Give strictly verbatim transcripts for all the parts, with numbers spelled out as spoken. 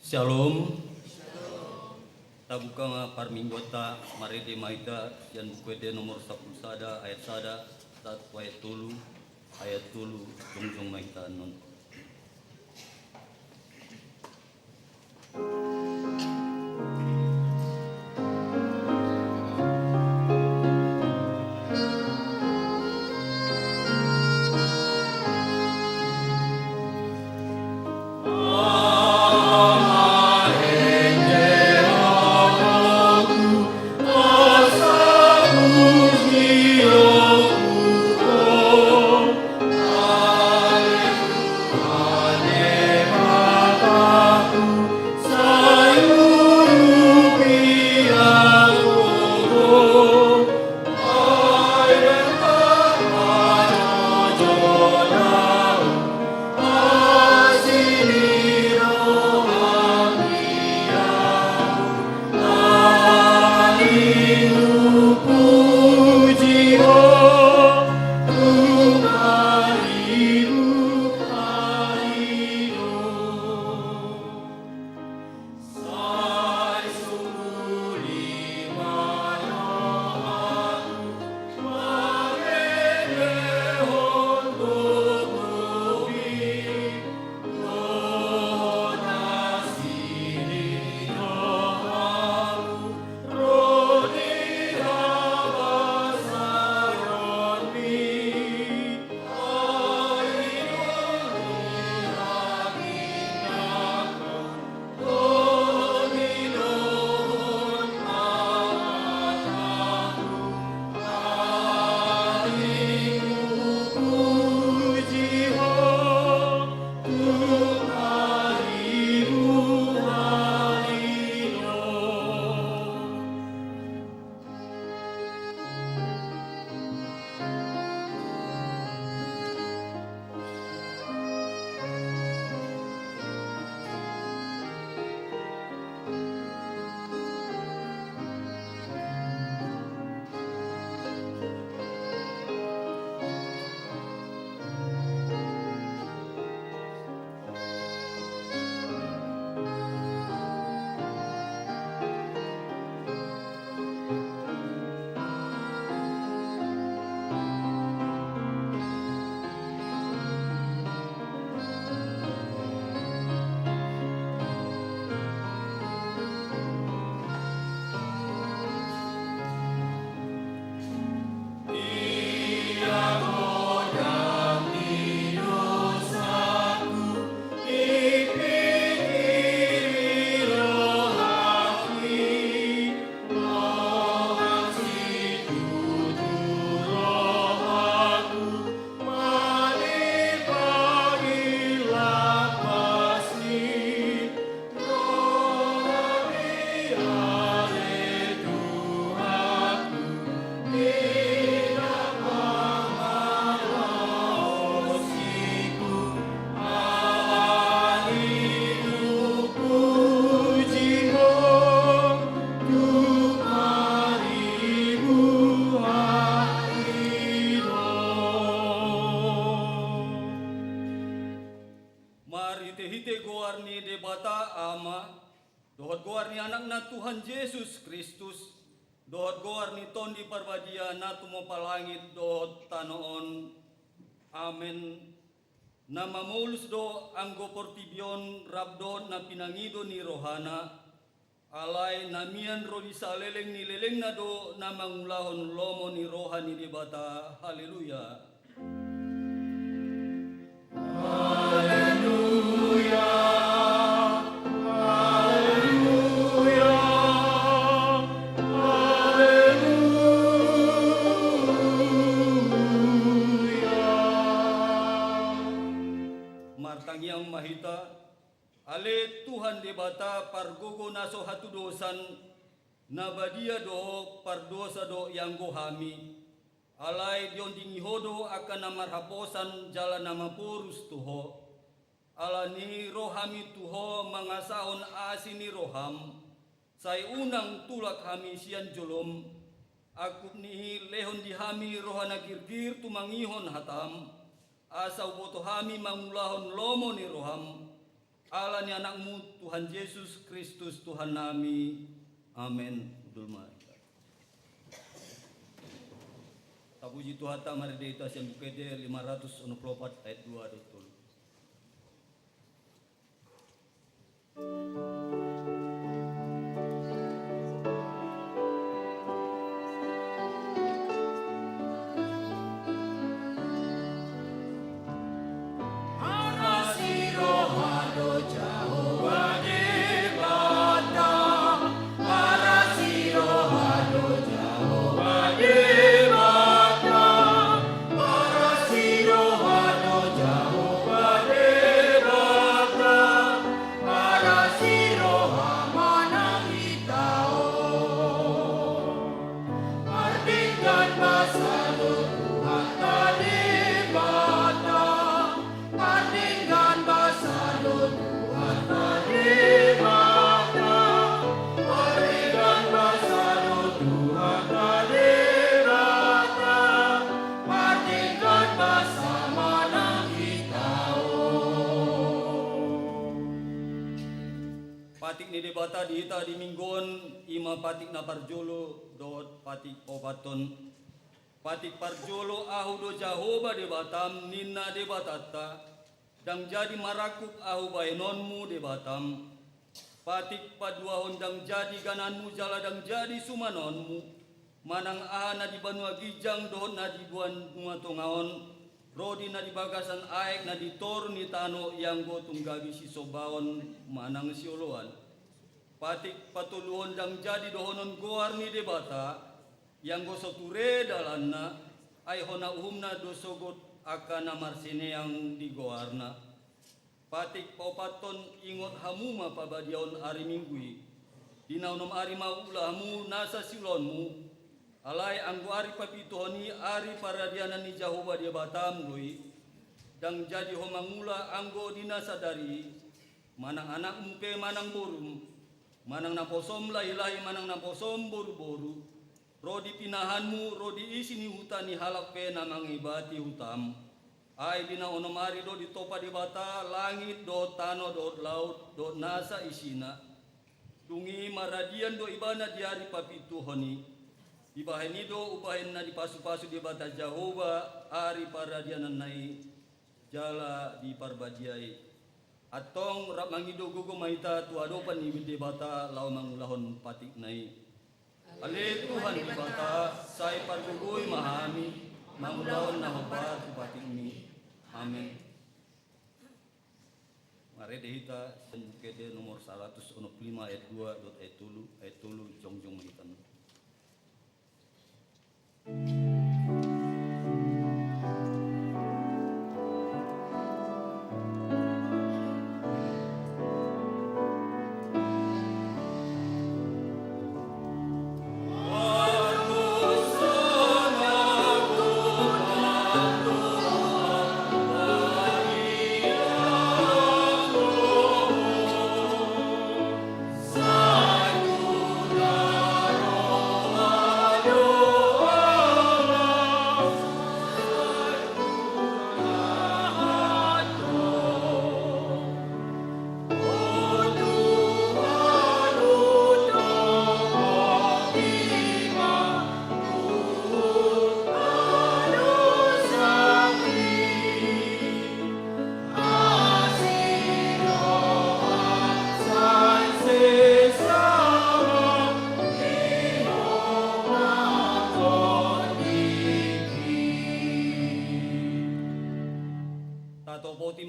Syalom. Tabuka ma parmingguanta, marende ma hita sian Buku Ende nomor sampulu sada ayat sada sahat tu ayat tolu, ayat tolu, jongjong ma hita annon. Goar ni Anakna Tuhan Jesus Kristus, dohot goar ni Tondi Parbadia na tumompa langit dohot tano on. Amen. Na mamolus do anggo portibi on rap dohot na pinangido ni rohana, alai na mian ro di saleleng ni lelengna do na mangulahon lomo ni roha ni Debata. Haleluya. Haleluya. Haleluya. Haleluya. Martangiang ma hita. Ale Tuhan Debata pargogo na so hatudosan, na badia do, pardosa do ianggo hami. Alai diondingi Ho do angka na marhaposan jala na maporus tu Ho. Alani i ro hami tu Ho mangasahon asi ni roham. Sai unang tulak hami sian jolom. Angkup ni i lehon di hami roha na girgir tumangihon hatam, asa huboto hami mangulahon lomo ni roham. Ala ni Anakmu Tuhan Jesus Kristus Tuhannami. Amen. Hundul ma. Tapuji Tuhanta, marende hita sian Buku Ende lima ratus onom pulu opat ayat dua dohot tolu. Marasi roha do Jahowa Debata, marasi roha do Jahowa Debata, marasi roha do Jahowa Debata, marasi roha manang hita on. Mardenggan basa do Tuhanta Debata, mardenggan basa do Tuhanta Debata, mardenggan basa do Tuhanta Debata, mardenggan basa manang hita on. Patik ni Debata di hita di Minggu on, i ma patik na parjolo dohot patik paopathon. Patik parjolo, Ahu do Jahowa Debatam, ninna Debatanta, ndang jadi marangkup Ahu bahenonmu Debatam. Patik paduahon, ndang jadi gananmu jala ndang jadi sumanonmu, manang aha na di banua ginjang dohot na di banua tonga on, ro di na di bagasan aek na di toru ni tano ianggo tung gabe sisombaon manang sioloan. Patik patoluhon, ndang jadi dohonon goar ni Debata, ianggo so ture dalanna, ai hona uhumna do sogot angka na marsineang di goarna. Patik paopathon, ingot hamu ma pabadiaon ari Minggu i. Di na onom ari ma ulamu nasa siulaonmu. Alai anggo ari papituhon i ari paradianan ni Jahowa Debatam do i. Ndang jadi ho mangula anggo di na sadari i, manang anakmu pe manang borum, manang naposom lahilahi manang naposom boruboru, ro di pinahanmu, ro di isi ni huta ni halak pe na mangibati hutam. Ai di na onom ari do ditompa Debata langit dohot tano dohot laut dohot nasa isina. Dung i maradian do Ibana di ari papituhon i. Dibahen i do umbahen na dipasupasu Debata Jahowa ari paradiananna i jala diparbadiai. Antong rap mangido gogo ma hita tu adopan ni Debata laho mangulahon patikna i. Ale Tuhan Debata, sai pargogoi ma hami mangulahon na hombar tu patikmi. Amen. Marende hita sian Buku Ende nomor saratus onom pulu lima ayat dua dohot ayat tolu, ayat tolu jongjong ma hita.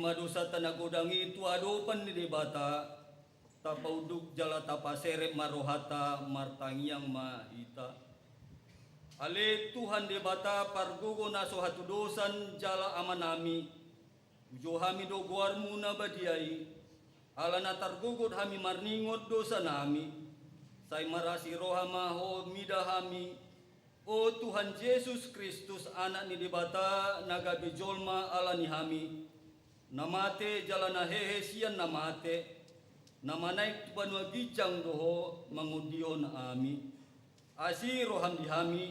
ma dosanta na godang i tu adopan ni Debata, tapaunduk jala tapaserep ma rohanta, martangiang ma hita. Ale Tuhan Debata, pargogo na so hatudosan jala Amanami, pujo hami do goarMu na badia i, ala na targogot hami marningot dosanami, sai marasi roha ma Ho mida hami, O Tuhan Jesus Kristus, Anak ni Debata, na gabe jolma ala ni hami, na mate jala na hehe sian na mate, na manaek tu banua ginjang do Ho mangondihon hami. Asi rohaM di hami,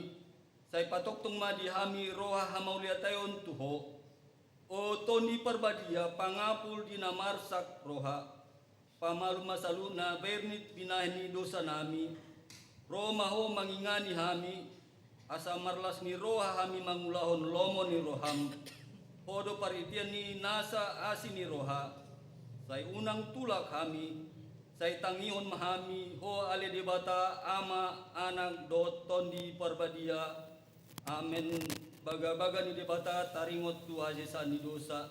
sai patongtong ma di hami roha hamauliateon tu Ho. O Tondi Parbadia, pangapul di na marsak roha, pamalum ma saluhutna bernit binahen ni dosanami, ro ma Ho mangingani hami, asa marlas ni roha hami mangulahon lomo ni rohaM. Ho do parhitean ni nasa asi ni roha, sai unang tulak hami, sai tangihon ma hami Ho ale Debata, Ama, Anak dohot Tondi Parbadia. Amen. Bagabaga ni Debata taringot tu hasesaan ni dosa.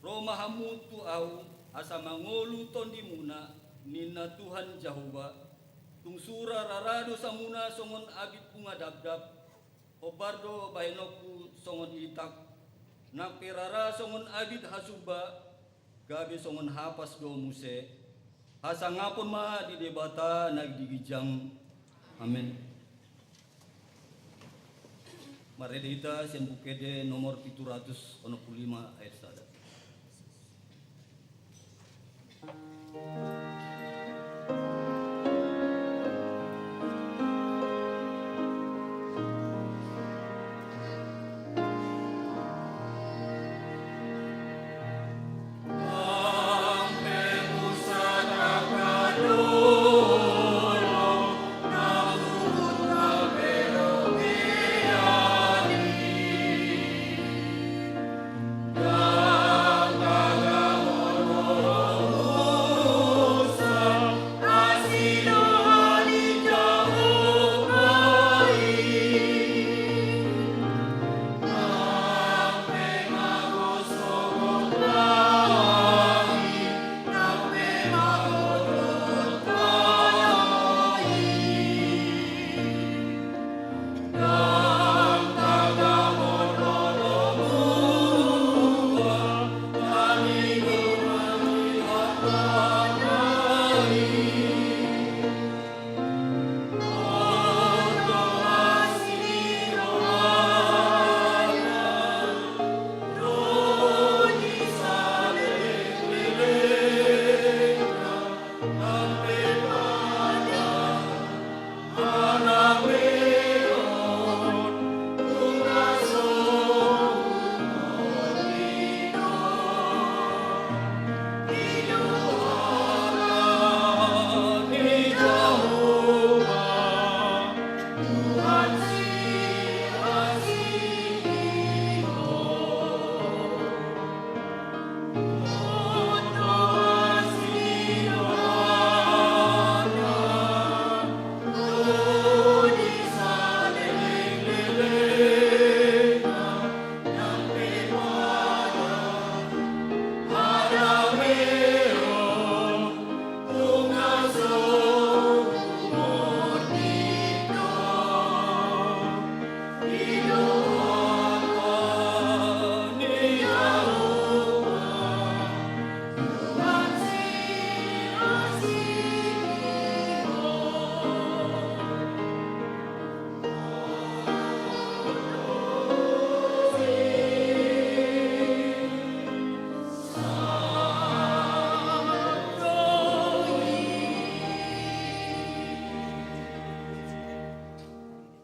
Ro ma hamu tu Ahu, asa mangolu tondimuna, ninna Tuhan Jahowa. Tung sura rara dosamuna songon abit bunga dabdab, hombar do bahenonku songon itak, nang pe rara songon abit hasumba, gabe songon hapas do muse. Hasangapon ma di Debata na di ginjang. Amen. Marende hita sian Buku Ende nomor pitu ratus onom pulu lima ayat sada.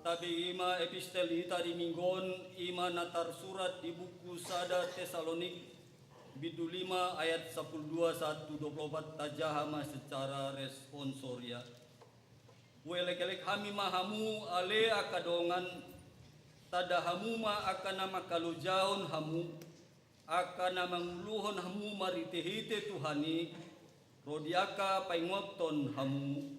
Tabi ima epistel hita di minggu on, ima na tarsurat di buku sada Tesalonik, bindu lima ayat sampulu dua sahat tu dua pulu opat, tajaha ma secara responsoria. Huelekelek hami ma hamu ale angka dongan, tanda hamu ma angka na mangkalojahon hamu, angka na manguluhon hamu marhitehite Tuhan i, ro di angka paingothon hamu.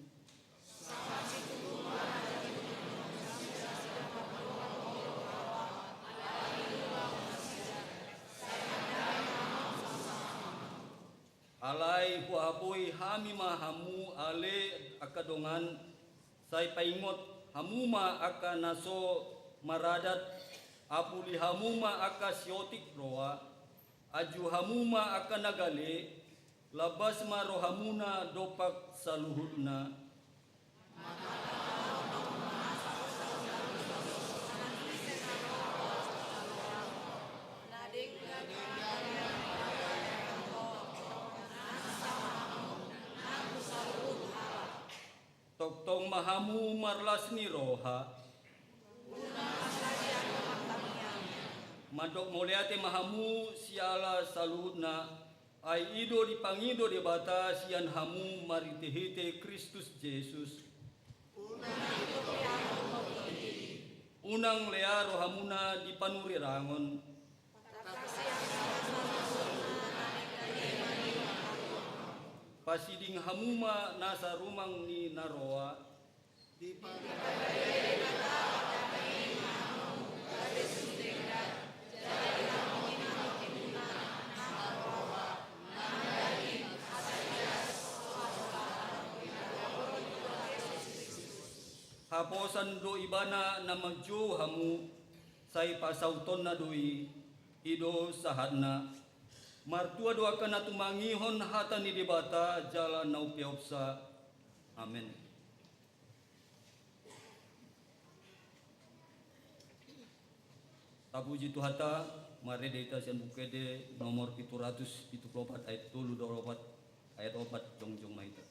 Alai huhapoi hami ma hamu ale angka dongan, sai paingot hamu ma angka na so maradat, apuli hamu ma angka siotik roha, anju hamu ma angka na gale, lambas ma rohamuna dompak saluhutna. Tongtong ma hamu marlas ni roha. Mandok mauliate ma hamu siala saluhutna, ai i do dipangido Debata sian hamu marhitehite Kristus Jesus. Unang lea rohamuna di panurirangon. Pasiding hamu ma nasa rumang ni na roa. Haposan do ibana na manjou hamu, sai pasautonna do i, i do sahatna. Martua do angka na tumangihon hata ni Debata jala na umpeopsa. Amen. Tapuji Tuhanta, marende hita sian Buku Ende nomor pitu ratus pitu pulu opat ayat tolu dohot opat, ayat opat, jongjong ma hita.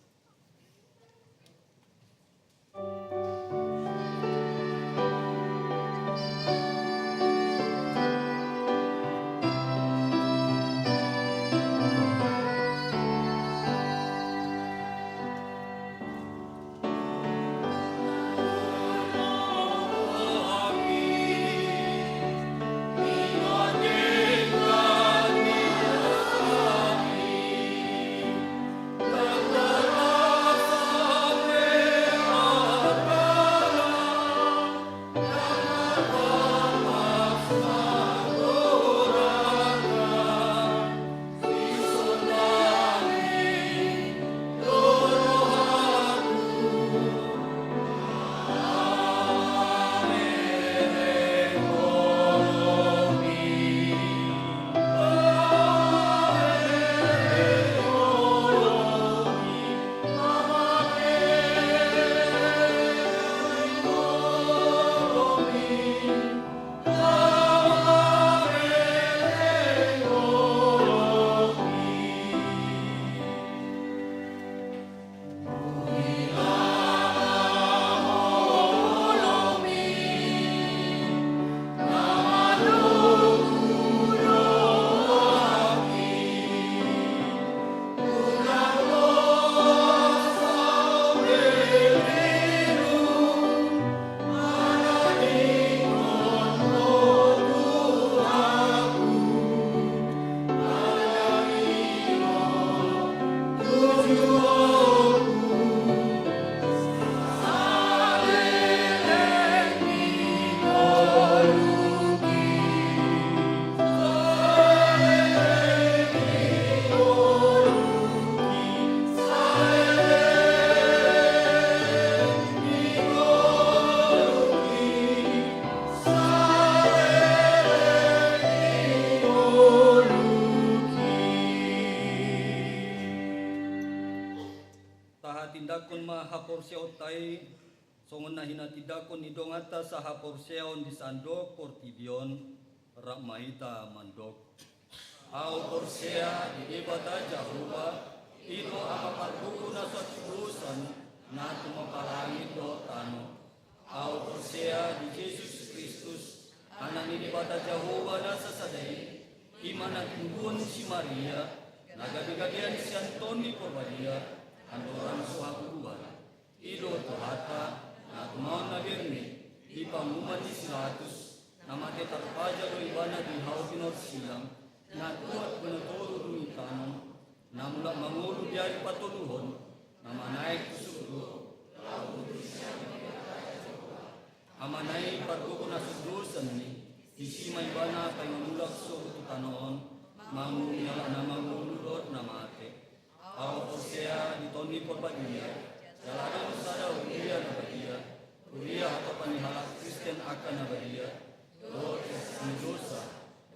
Tahatindangkon ma haporseaonta i, songon na hinatindangkon ni donganta sahaporseaon di sandok portibi on, rap ma hita mandok. Ahu porsea di Debata Jahowa, i do Ama pargogo na so antudosan, na tumompa langit dohot tano. Ahu porsea di Jesus Kristus, Anak ni Debata Jahowa na sasada i, i ma na tinimbuhon ni si Maria, na gabegabean sian Tondi Porbadia, andorang so hangoluan. I do Tuhanta, na tumaon na berne, di panguhuman ni si Pilatus, na mate tarpaja do ibana di hau pinorsilang, na tuat bona toru dung itanom, na mulak mangolu di ari patoluhon, na manaek tu surgo, laho duduk di siamun ni Debata Jahowa. Amanami pargogo na so undosan i, disi ma ibana paima mulak sogot tu tano on, mangolu ni halak na mangolu dohot na mate. Ahu porsea di Tondi Porbadia, jala adong sada huria na badia, huria hatopan ni halak Kristen angka na badia, dohot siasat ni dosa,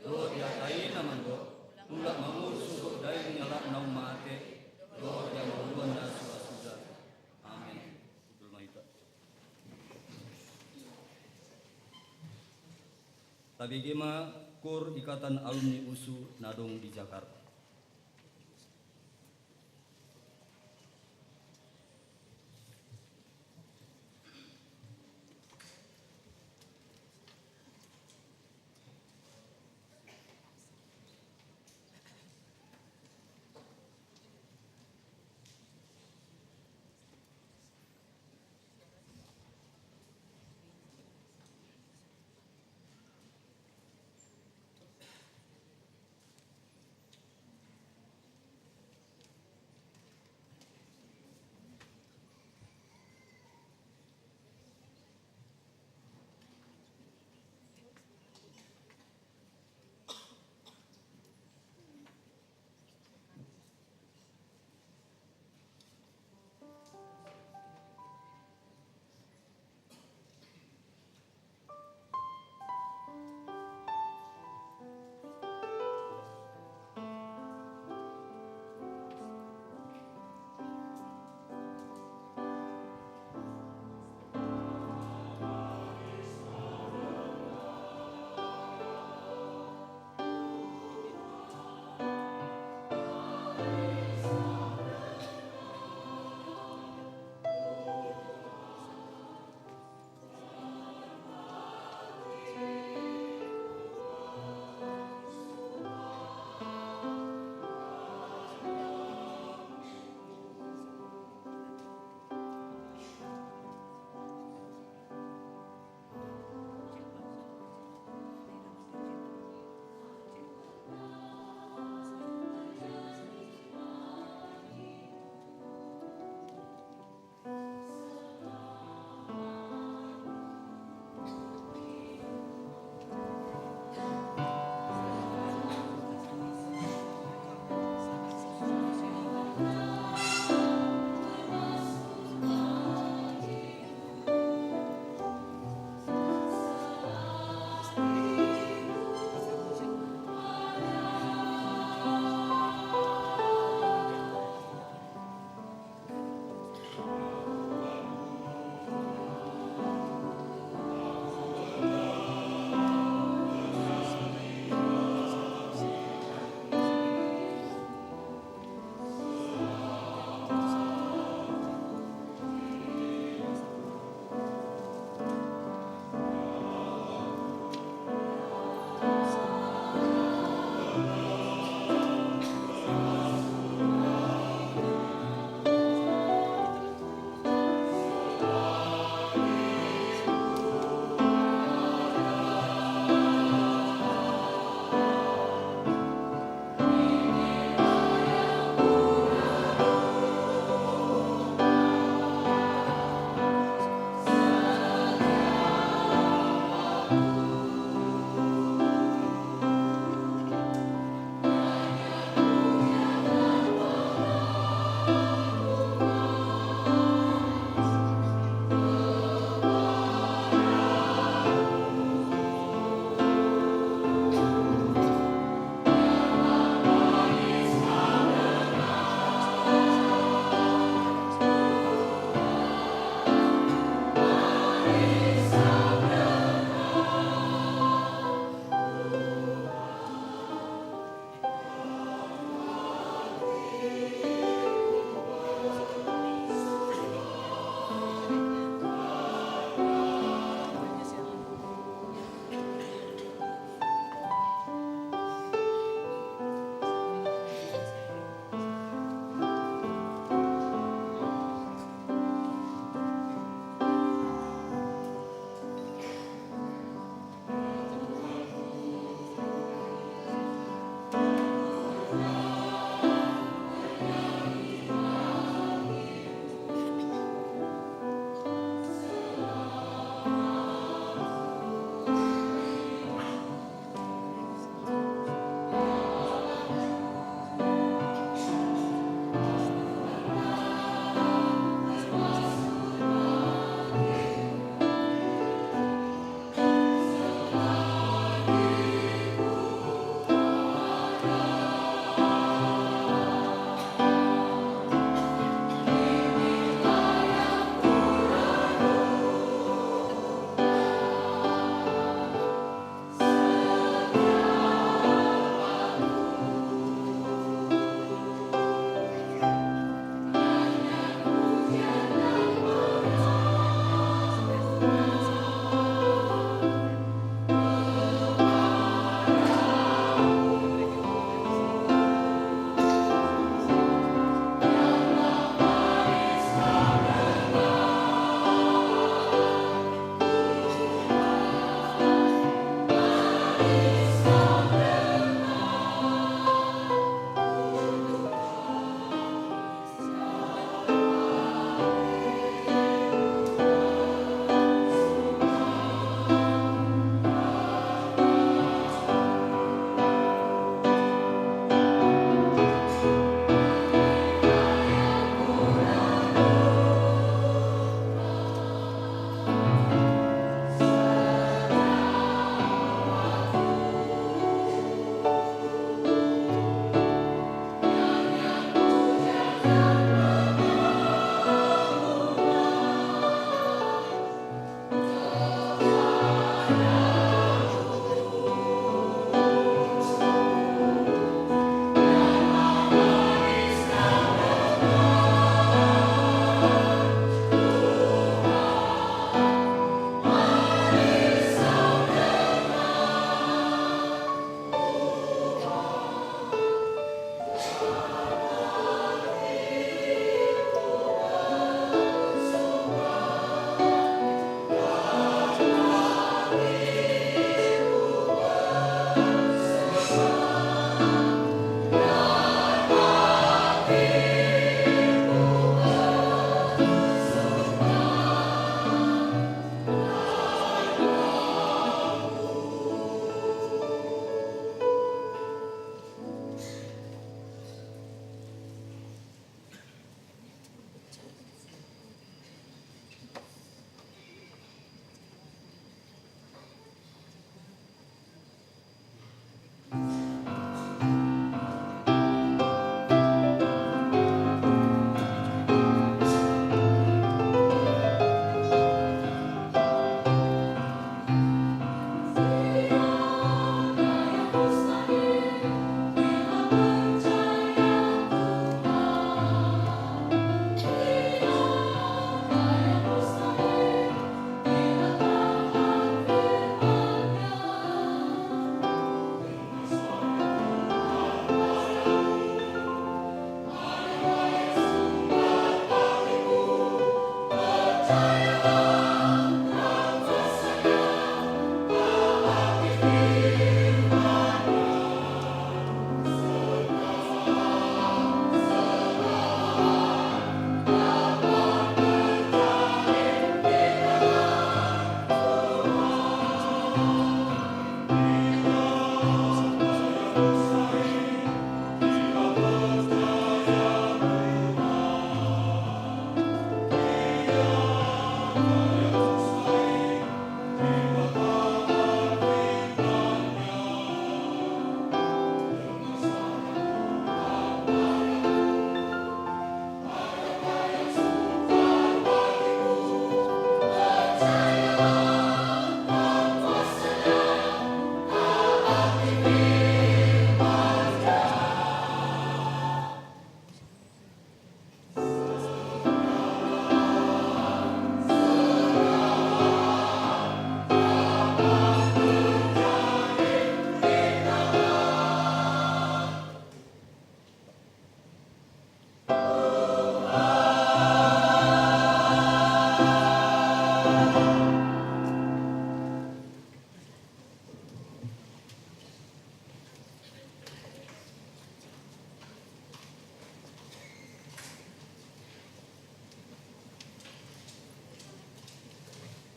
dohot di hata i na mandok, mulak mangolu surgo daging ni halak naung mate, dohot di hangoluan na suda-suda. Amen. Hundul ma hita. Tabege ma KUR, Ikatan Alumni UNSU, na adong di Jakarta.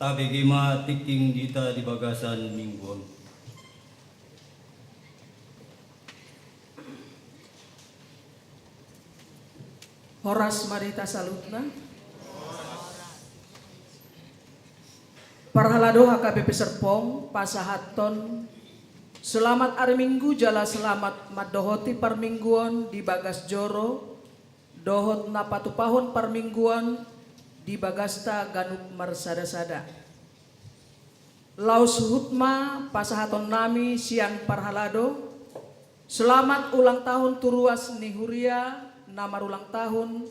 Tabege ma tingki di hita di bagasan minggu on. Horas ma di hita saluhutna. Parhalado H K B P Serpong pasahathon selamat ari Minggu jala selamat mandohoti parmingguon di bagas joro dohot na patupahon parmingguon di bagasta ganup marsada-sada. Laos huhut ma pasahatonnami sian parhalado selamat ulang tahun tu ruas ni huria na marulang tahun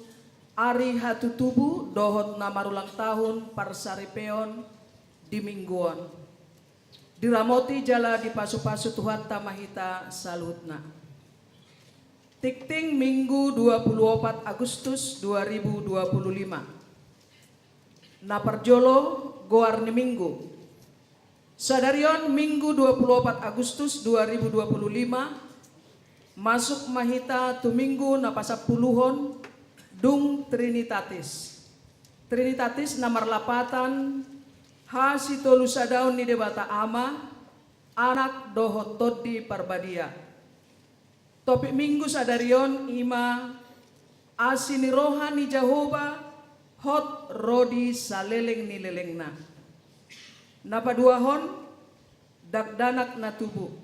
ari hatutubu dohot na marulang tahun parsaripeon di minggu on. Diramoti jala dipasupasu Tuhanta ma hita saluhutna. Tingting Minggu dua puluh opat Agustus dua ribu dua puluh lima. Na parjolo, goar ni minggu. Sadari on Minggu dua puluh opat Agustus dua ribu dua puluh lima, masuk ma hita tu Minggu na pasampuluhon, dung Trinitatis. Trinitatis na marlapatan hasitolusadaon ni Debata Ama, Anak dohot Tondi Parbadia. Topik Minggu sadari on i ma asi ni roha ni Jahowa hot ro di saleleng ni lelengna. Na paduahon, dakdanak na tubu.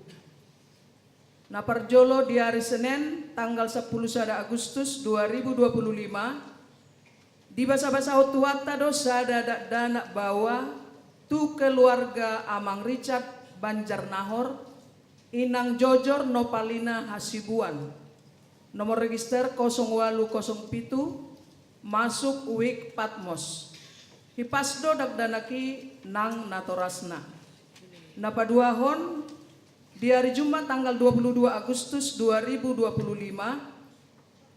Na parjolo, di ari Senen tanggal sampulu sada Agustus dua ribu dua puluh lima, dibasabasahon Tuhanta do sada dakdanak baoa tu keluarga Amang Richard Banjarnahor, Inang Jojor Nopalina Hasibuan, nomor register kosong walu kosong pitu, masuk wik Patmos. Hipas do dakdanak i nang natorasna. Na paduahon, di ari Jumat tanggal dua puluh dua Agustus dua ribu dua puluh lima,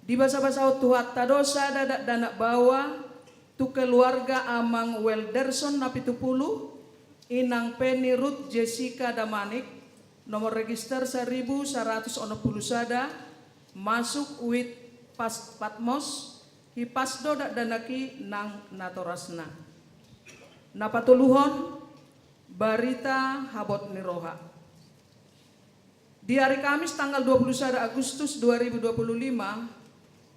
dibasabasahon Tuhanta do sada dakdanak baoa tu keluarga Amang Welderson Napitupulu, Inang Penny Ruth Jessica Damanik, nomor register saribu saratus onom pulu sada, masuk wik Pas-, Patmos. Hipas do dakdanak i nang natorasna. Na patoluhon, barita habot ni roha. Di ari Kamis tanggal dua puluh sada Agustus dua ribu dua puluh lima,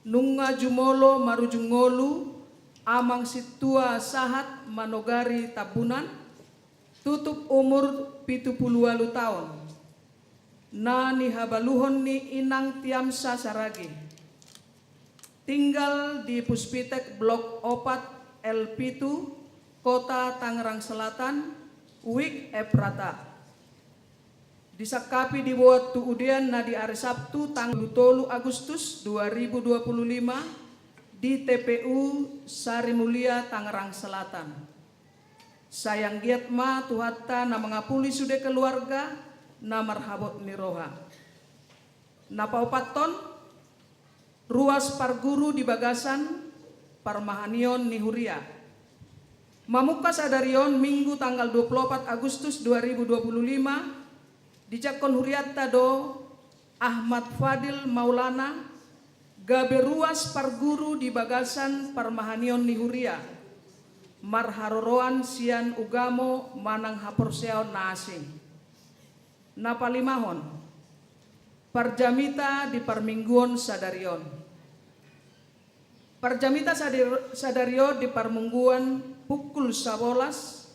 nunga jumolo marujung ngolu Amang Sintua Sahat Manogari Tambunan, tutup umur pitu pulu walu taon, na nihabaluhon ni Inang Tiamsa Saragi. Tinggal di Puspitek Blok opat L pitu, Kota Tangerang Selatan, wik Eprata. Disangkapi diboan tu udean na di ari Sabtu tanggal tolu Agustus dua ribu dua puluh lima di T P U Sarimulia, Tangerang Selatan. Sai anggiat ma Tuhanta na mangapuli sude keluarga na marhabot ni roha. Na paopathon, ruas parguru di bagasan parmahanion ni huria. Mamungka sadari on Minggu tanggal dua puluh opat Agustus dua ribu dua puluh lima, dijangkon hurianta do Ahmad Fadil Maulana gabe ruas parguru di bagasan parmahanion ni huria, marharoroan sian ugamo manang haporseaon na asing. Na palimahon, parjamita di parmingguon sadari on. Parjamita sadar-, sadari on di parmingguon pukul sabolas,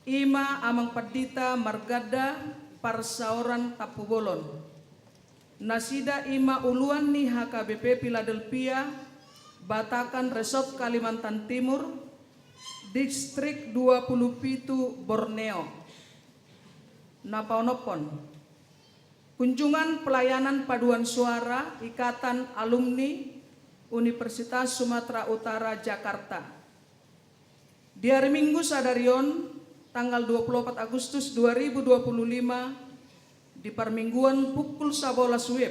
i ma Amang Pandita Marganda Parsaoran Tampubolon. Nasida i ma uluan ni H K B P Philadelphia, Batakan Resort Kalimantan Timur, Distrik dua puluh pitu Borneo. Na paonomhon, kunjungan pelayanan paduan suara Ikatan Alumni Universitas Sumatera Utara Jakarta. Di ari Minggu sadari on, tanggal dua puluh opat Agustus dua ribu dua puluh lima, di parmingguon pukul sabolas wib,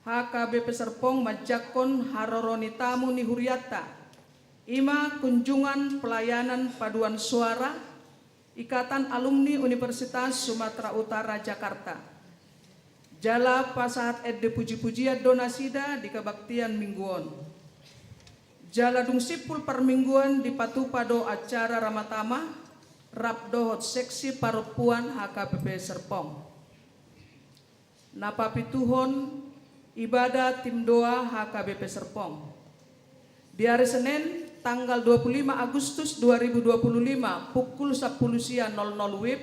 H K B P Serpong manjangkon haroro ni tamu ni hurianta, i ma kunjungan pelayanan paduan suara Ikatan Alumni Universitas Sumatera Utara Jakarta. Jala pasahat ende puji-pujian do nasida di kebaktian Minggu on. Jala dung simpul parmingguon dipatupa do acara ramatama rap dohot seksi parompuan H K B P Serpong. Na papituhon, ibada tim doa H K B P Serpong. Di ari Senen, tanggal dua puluh lima Agustus dua ribu dua puluh lima, pukul sampulu sia nol nol wib,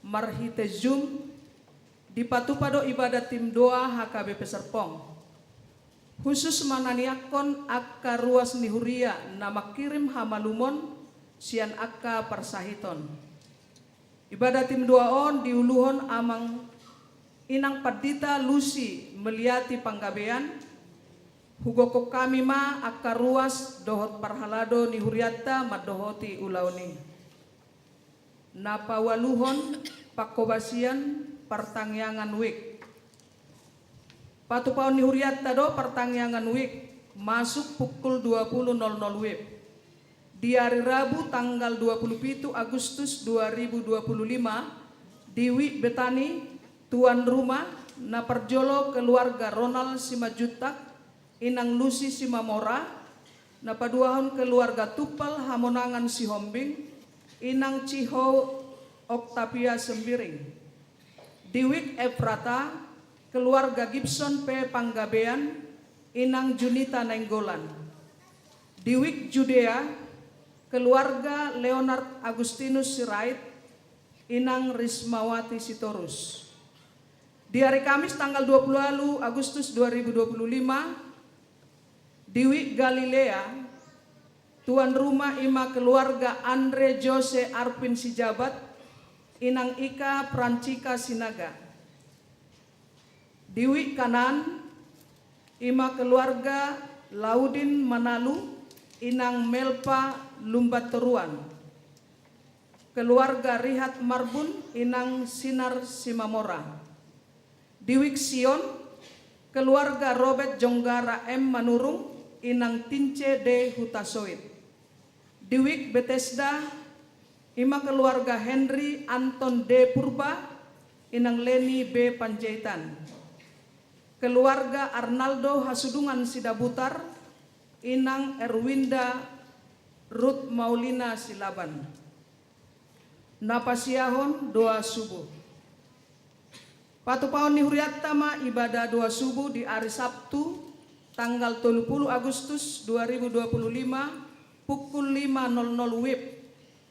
marhite Zoom, dipatupa do ibada tim doa H K B P Serpong. Khusus mananiakkon angka ruas ni huria na mangkirim hamalumon sian angka parsahiton. Ibada tim doa on diuluhon Amang Inang Pandita Lusi Meliati Panggabean. Hugokkon hami ma angka ruas dohot parhalado ni hurianta mandohoti ulaon i. Na paualuhon, pangkobasian partangiangan wijk. Patupaon ni hurianta do partangiangan wijk, masuk pukul dua puluh nol nol wib. Di ari Rabu tanggal dua puluh pitu Agustus dua ribu dua puluh lima, di Wijk Betani, tuan rumah na parjolo keluarga Ronald Simanjuntak, inang Lusi Simamora, na paduahon keluarga Tumpal Hamonangan Sihombing, inang Cihou Octavia Sembiring. Di Wijk Efrata, keluarga Gibson P Panggabean, inang Junita Nainggolan. Di Wijk Judea, keluarga Leonard Agustinus Sirait, inang Rismawati Sitorus. Di ari Kamis tanggal dua puluh ualu Agustus dua ribu dua puluh lima, di Wijk Galilea, tuan rumah i ma keluarga Andre Jose Arpin Sijabat, inang Ika Prancika Sinaga. Di Wijk Kanaan, i ma keluarga Laudin Manalu, inang Melpa Lumbantoruan. Keluarga Rihat Marbun, inang Sinar Simamora. Di Wijk Sion, keluarga Robert Jonggara M Manurung, inang Tince D Hutasoit. Di Wijk Betesda, i ma keluarga Henry Anton D Purba, inang Leni B Panjaitan. Keluarga Arnaldo Hasudungan Sidabutar, inang Erwinda Rut Maulina Silaban. Na pasiahon doa subuh. Patupaon ni hurianta ma ibadah doa subuh di ari Sabtu, tanggal tolu puluh Agustus dua ribu dua puluh lima, pukul lima nol nol wib,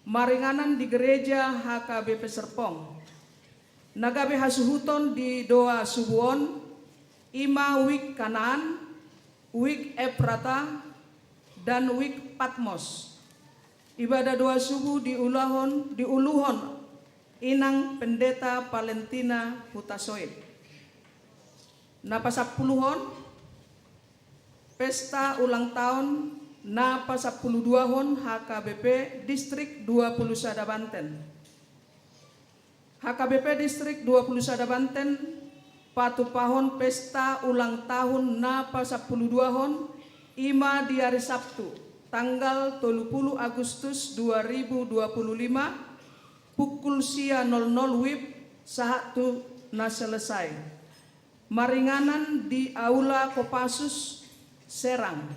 maringanan di Gereja H K B P Serpong. Na gabe hasuhuton di doa subuh on, i ma Wijk Kanaan, Wijk Efrata, dan Wijk Patmos. Ibadah doa subuh diulahon, diuluhon inang Pendeta Valentina Hutasoit. Na pasampuluhon, pesta ulang taon na pasampuluduahon H K B P Distrik dua puluh sada Banten. H K B P Distrik dua puluh sada Banten patupahon pesta ulang tahun na pasampuluduahon, i ma di ari Sabtu, tanggal tolu puluh Agustus dua ribu dua puluh lima, pukul sia nol nol wib sahat tu na selesai. Maringanan di Aula Kopassus, Serang.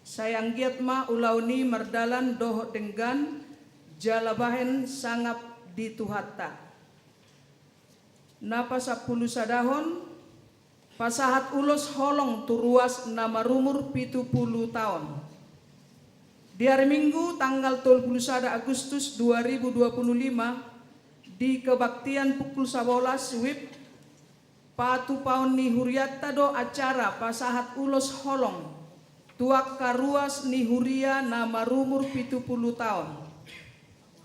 Sai anggiat ma ulaon i mardalan dohot denggan, jala bahen sangap di Tuhanta. Na pasampulusadahon, pasahat ulos holong tu ruas na marumur pitu pulu taon. Di ari Minggu, tanggal tolu puluh sada Agustus dua ribu dua puluh lima, di kebaktian pukul sabolas wib, patupaon ni hurianta do acara pasahat ulos holong tu angka ruas ni huria na marumur pitu pulu taon.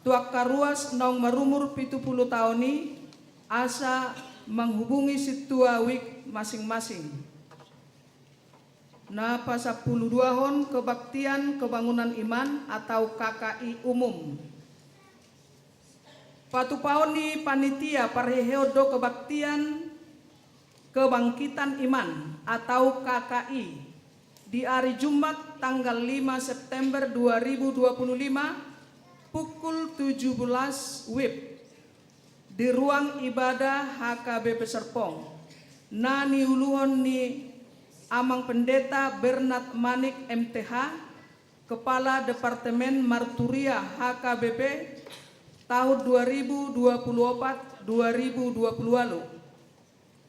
Tu angka ruas naung marumur pitu pulu taon i, asa manghubungi sintua wijk masing-masing. Na pasampuluduahon, kebaktian kebangunan iman atau K K I umum. Patupaon ni panitia parheheon do kebaktian kebangkitan iman atau K K I di ari Jumat tanggal lima September dua ribu dua puluh lima, pukul tujuh belas wib, di ruang ibadah H K B P Serpong, na niuluhon ni Amang Pendeta Bernard Manik M T H, Kepala Departemen Marturia H K B P tahun dua ribu dua puluh opat dua ribu dua puluh ualu.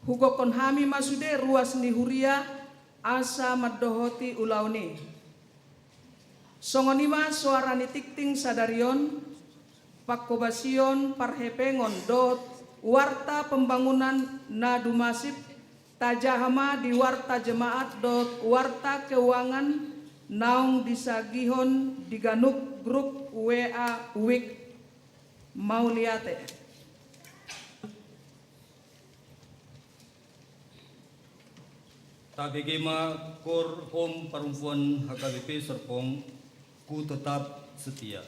Hugokhon hami ma sude ruas ni huria asa mandohoti ulaon i. Songon i ma soara ni tingting sadari on, pangkobasion, parhepengon dohot warta pembangunan na dumasip, tajaha ma di warta jemaat dohot warta keuangan naung disagihon di ganup grup W A wijk. Mauliate. Tabege ma Korhom Parompuan H K B P Serpong, Ku Tetap Setia.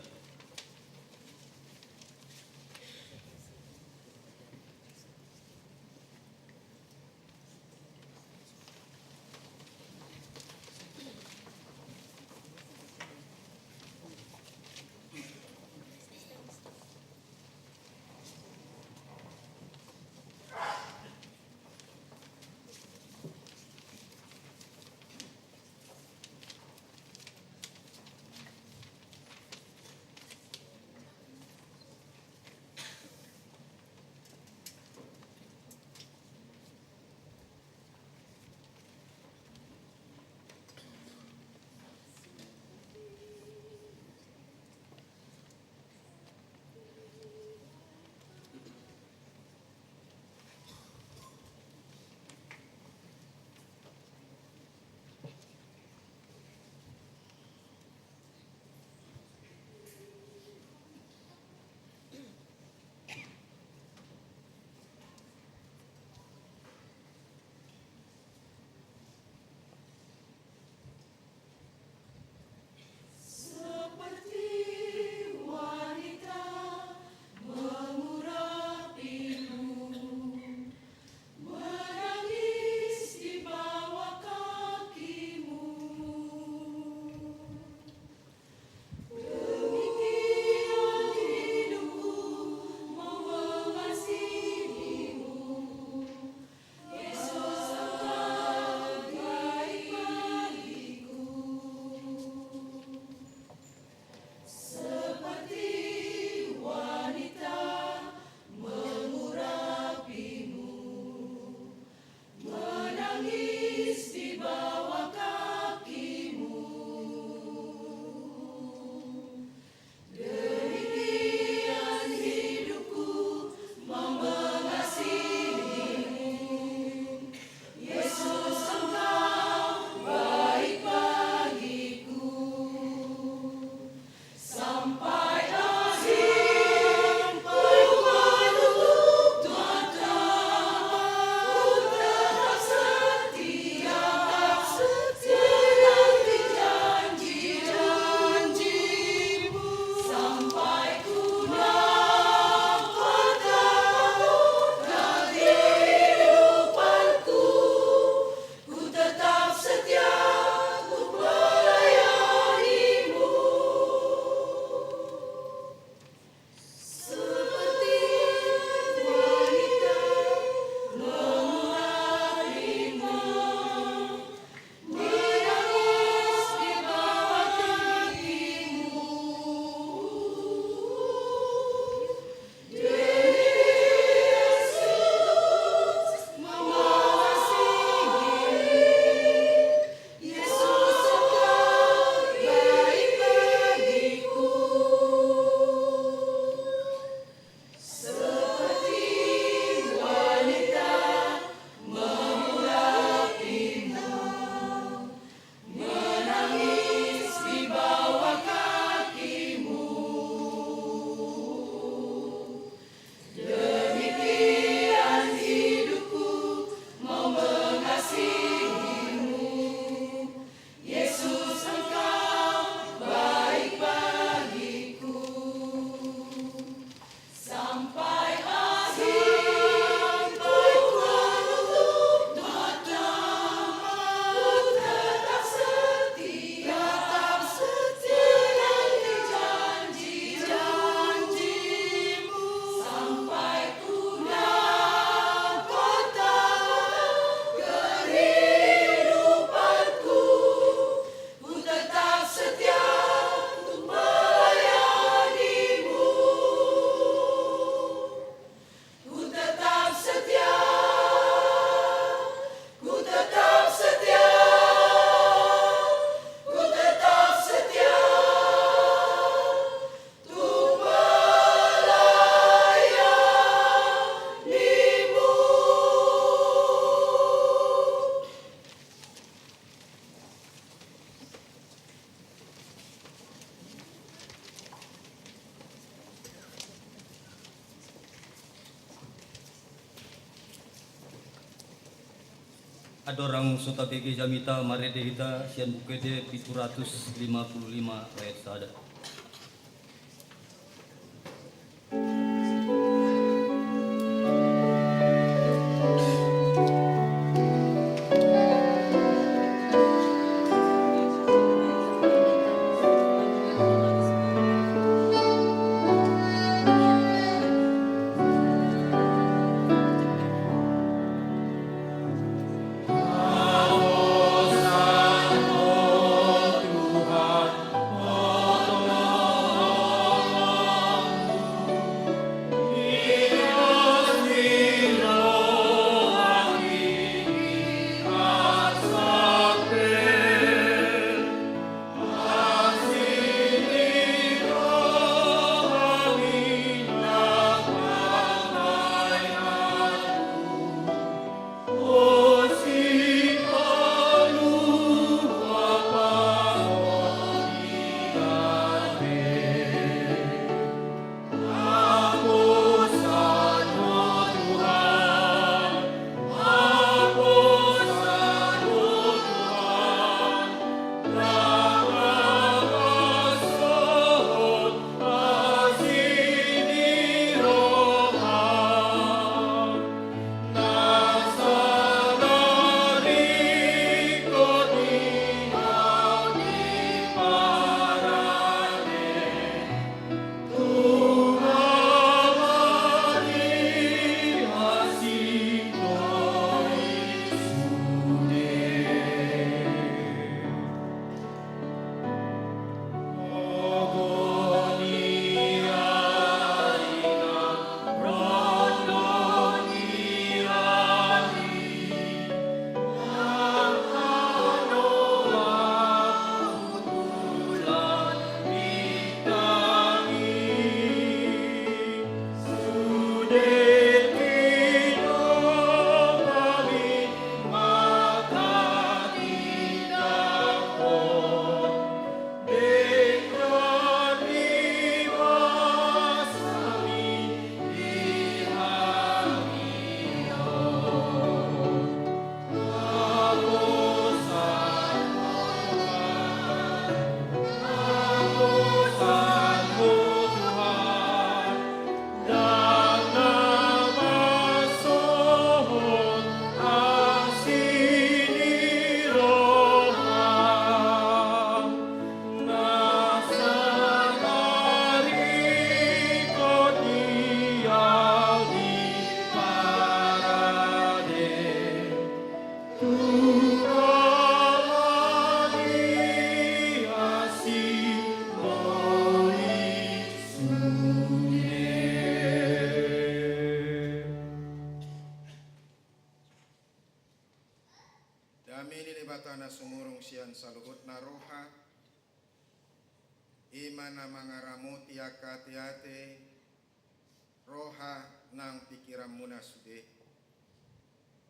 Andorang so tabege jamita, marende hita sian Buku Ende pitu ratus lima puluh lima ayat sada. Dame ni Debata na sumurung sian saluhutna roha, i ma na mangaramoti angka ateate, roha nang pingkiranmuna sude,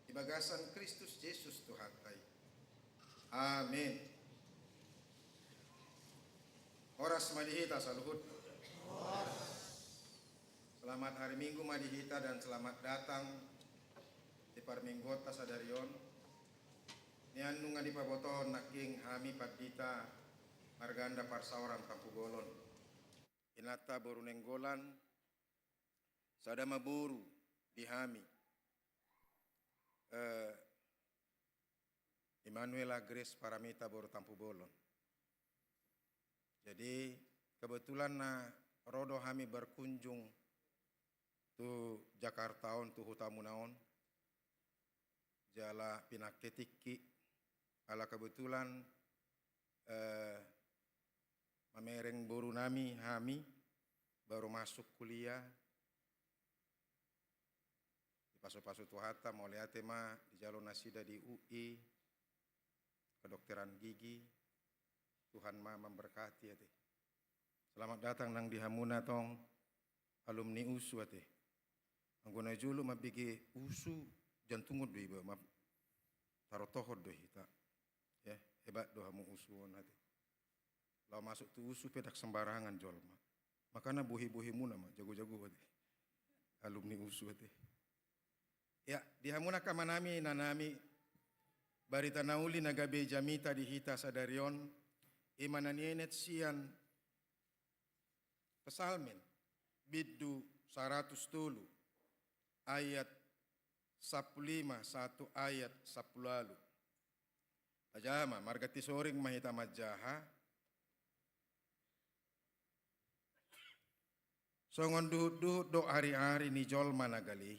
di bagasan Kristus Jesus Tuhanta i. Amin. Horas ma di hita saluhut. Selamat hari Minggu ma di hita dan selamat datang di parmingguonta sadari on. Nian nunga dipabotohon nangkin hami pandita marga Anda Parsaoran Tampubolon. Inanta boru Nainggolan, sada ma boru di hami. Eh, Immanuela Grace Paramita boru Tampubolon. Jadi, kebetulan na ro do hami berkunjung tu Jakarta on, tu hutamuna on. Jala pinangke tingki, ala kebetulan, eh, mamereng boru nami, hami, baru masuk kuliah, dipasupasu Tuhanta, mauliate ma dijalo nasida di U I, kedokteran gigi, Tuhan ma memberkati ate. Selamat datang nang di hamuna tong alumni USU ate. Anggo na jolo mambege USU, jantungon do iba, ma-, tarotohon do hita. Ya, hebat do hamu USU on ate. Laho masuk tu USU pe ndang sembarangan jolma. Makana bohebohemuna ma jagojago ate. Alumni USU ate. Ya, di hamuna angka amanami, inanami, Barita na uli na gabe jamita di hita sadari on, i ma na nienet sian Psalmen, bindu saratus tolu, ayat sampulu lima sahat tu ayat sampulu ualu. Tajaha ma, marganti soring ma hita manjaha. Songon duhut-duhut do ari-ari ni jolma na gale i.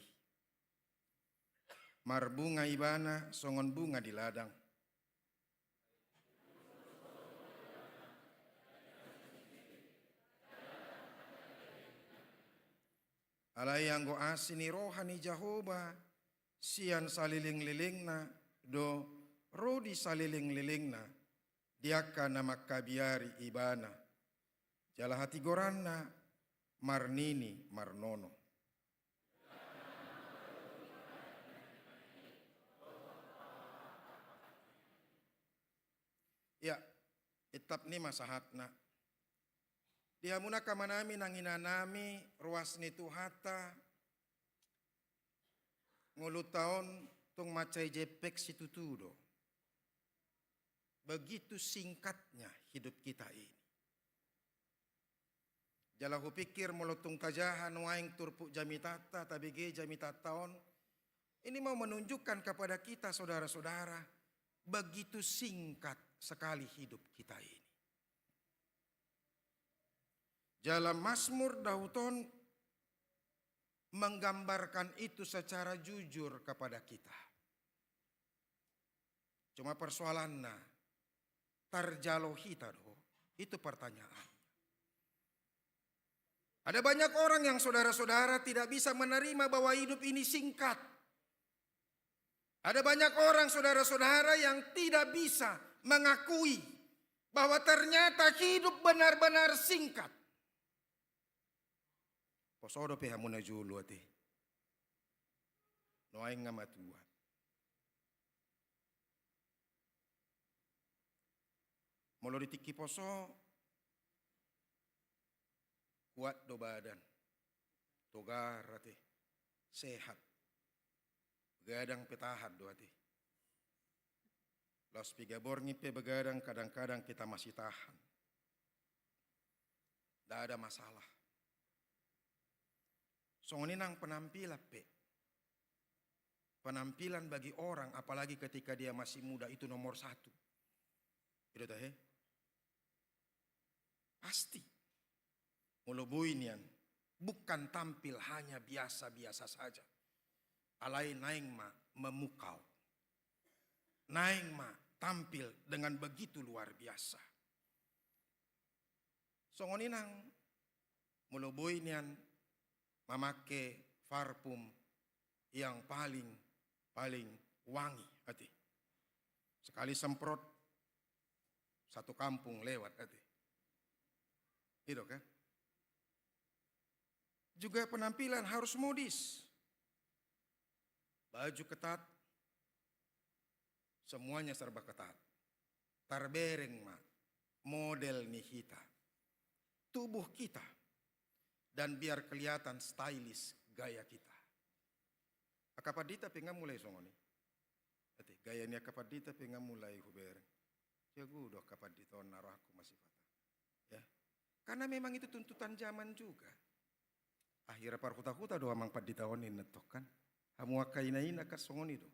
Marbunga ibana songon bunga di ladang. Alai anggo asi ni roha ni Jahowa sian salelenglelengna do ro di salelenglelengna, di angka na mangkabiari ibana. Jala hatigoranna marnini marnono. Ia, intap ni ma sahatna. Di hamu angka amanami nang inanami, ruas ni Tuhanta, ngolunta on tung mansai jempek situtu do. Begitu singkatnya hidup kita ini. Jala hupikir molo tung tajaha nuaeng turpuk jamitanta, tabege jamitanta on, ini mau menunjukkan kepada kita, saudara-saudara, begitu singkat sekali hidup kita ini. Jala Mazmur Daud on menggambarkan itu secara jujur kepada kita. Cuma persoalanna, tarjalo hita do? Itu pertanyaan. Ada banyak orang yang, saudara-saudara, tidak bisa menerima bahwa hidup ini singkat. Ada banyak orang, saudara-saudara, yang tidak bisa mengakui bahwa ternyata hidup benar-benar singkat. Poso dope hamu na jolo ate. Nuaeng nga matua. Molo di tingki poso, kuat do badan, togar ate, sehat. Begadang pe tahan do ate. Laos piga borngin pe begadang, kadang-kadang kita masih tahan. Nda ada masalah. Songon i nang penampilan pe. Penampilan bagi orang, apalagi ketika dia masih muda, itu nomor satu. I do tahe? Pasti. Molo boi nian, bukan tampil hanya biasa-biasa saja. Alai naeng ma memukau. Naeng ma tampil dengan begitu luar biasa. Songon i nang molo boi nian mamake parfum yang paling, paling wangi ate. Sekali semprot, satu kampung lewat ate. I do kan? Juga penampilan harus modis. Baju ketat, semuanya serba ketat. Tarbereng ma model ni hita, tubuh kita, dan biar kelihatan stylish gaya kita. Angka pandita pe nga mulai songon i. Ate, gaya ni angka pandita pe nga mulai hubereng. Jago do angka pandita on, na rohangku masifat. Ya. Karena memang itu tuntutan zaman juga. Akhirna parhuta-huta do amang pandita on, ninna tong kan. Hamu angka ina-ina kan songon i do.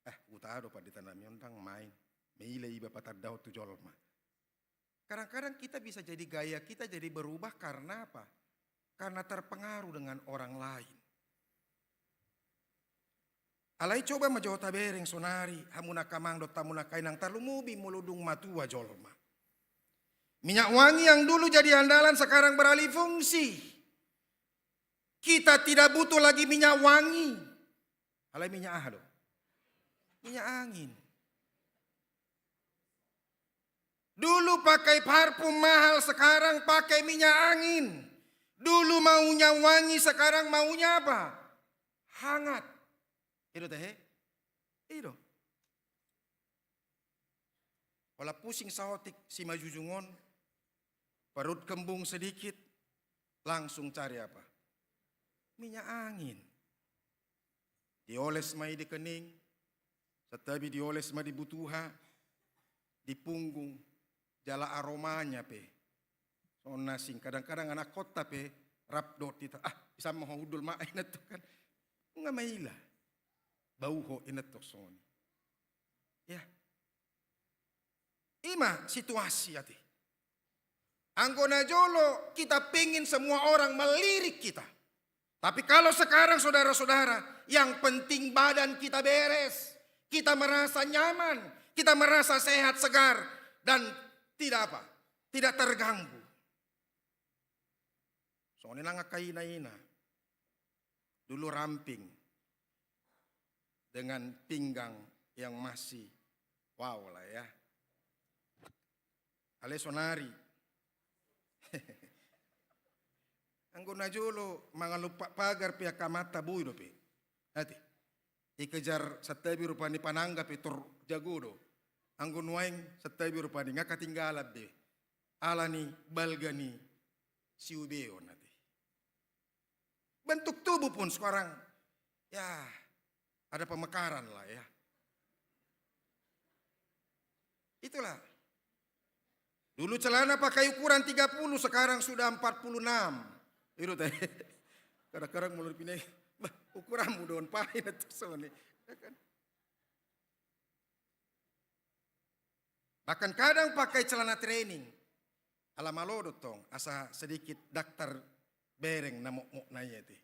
Eh, huta do pandita nami on, ndang main. Maila iba patandahon tu jolma. Kadang-kadang kita bisa jadi, gaya kita jadi berubah karena apa? Karena terpengaruh dengan orang lain. Alai coba ma jo tabereng sonari, hamu angka amang dohot hamu angka inang, tarlumobi molo dung matua jolma. Minyak wangi yang dulu jadi andalan sekarang beralih fungsi. Kita tidak butuh lagi minyak wangi. Alai minyak aha do? Minyak angin. Dulu pakai parfum mahal, sekarang pakai minyak angin. Dulu maunya wangi, sekarang maunya apa? Hangat. I do tahe? I do. Pola pusing saotik simanjujung on, perut kembung sedikit, langsung cari apa? Minyak angin. Dioles ma i di kening, Santabi dioles ma di butuha, di punggung, jala aromanya pe songon na asing. Kadang-kadang anakkonta pe rap dohot hita, ah, bisa ma ho hundul ma, inna tong kan. Nga maila bau ho, inna tong songon i. Ya. Ima situasi, ate. Anggo na jolo kita pingin semua orang melirik kita. Tapi kalau sekarang, saudara-saudara, yang penting badan kita beres, kita merasa nyaman, kita merasa sehat, segar, dan tidak apa, tidak terganggu. Songon i nang angka ina-ina. Dulu ramping dengan pinggang yang masih, wow lah ya. Alai sonari. Anggo na jolo mangalumpak pagar pe angka amanta boi dope. Ate. Dikejar santabi rupani panangga pe tor jago do. Anggo nuaeng santabi rupani nga katinggalan be. Alani balga ni siubeon, ate. Bentuk tubuh pun sekarang, ya, ada pemekaran lah ya. Itulah. Dulu celana pakai ukuran tiga puluh, sekarang sudah empat puluh enam. Itu tadi. Kadang-kadang mulai pindah, bah, ukuranmu dohon pakai, inna tong songon i. Ya kan? Bahkan kadang pakai celana training. Ala malo do tong, asa sedikit ndang terbereng na mokmokna i, ate.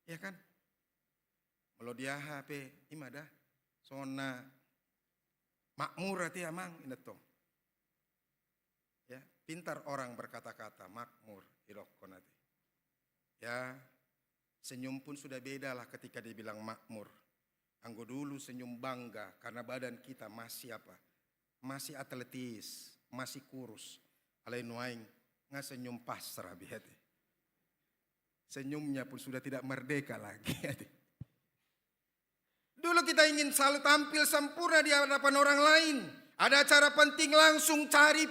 Ya kan? Molo di aha pe, ima da. Songon na makmur, ate, amang, inna tong. Ya, pintar orang berkata-kata, makmur, didokkon, ate. Ya, senyum pun sudah beda lah ketika dibilang makmur. Anggo dulu senyum bangga karena badan kita masih apa? Masih atletis, masih kurus. Alai nuaeng nga senyum pasrah be, ate. Senyumnya pun sudah tidak merdeka lagi, ate. Dulu kita ingin selalu tampil sempurna di hadapan orang lain. Ada acara penting, langsung cari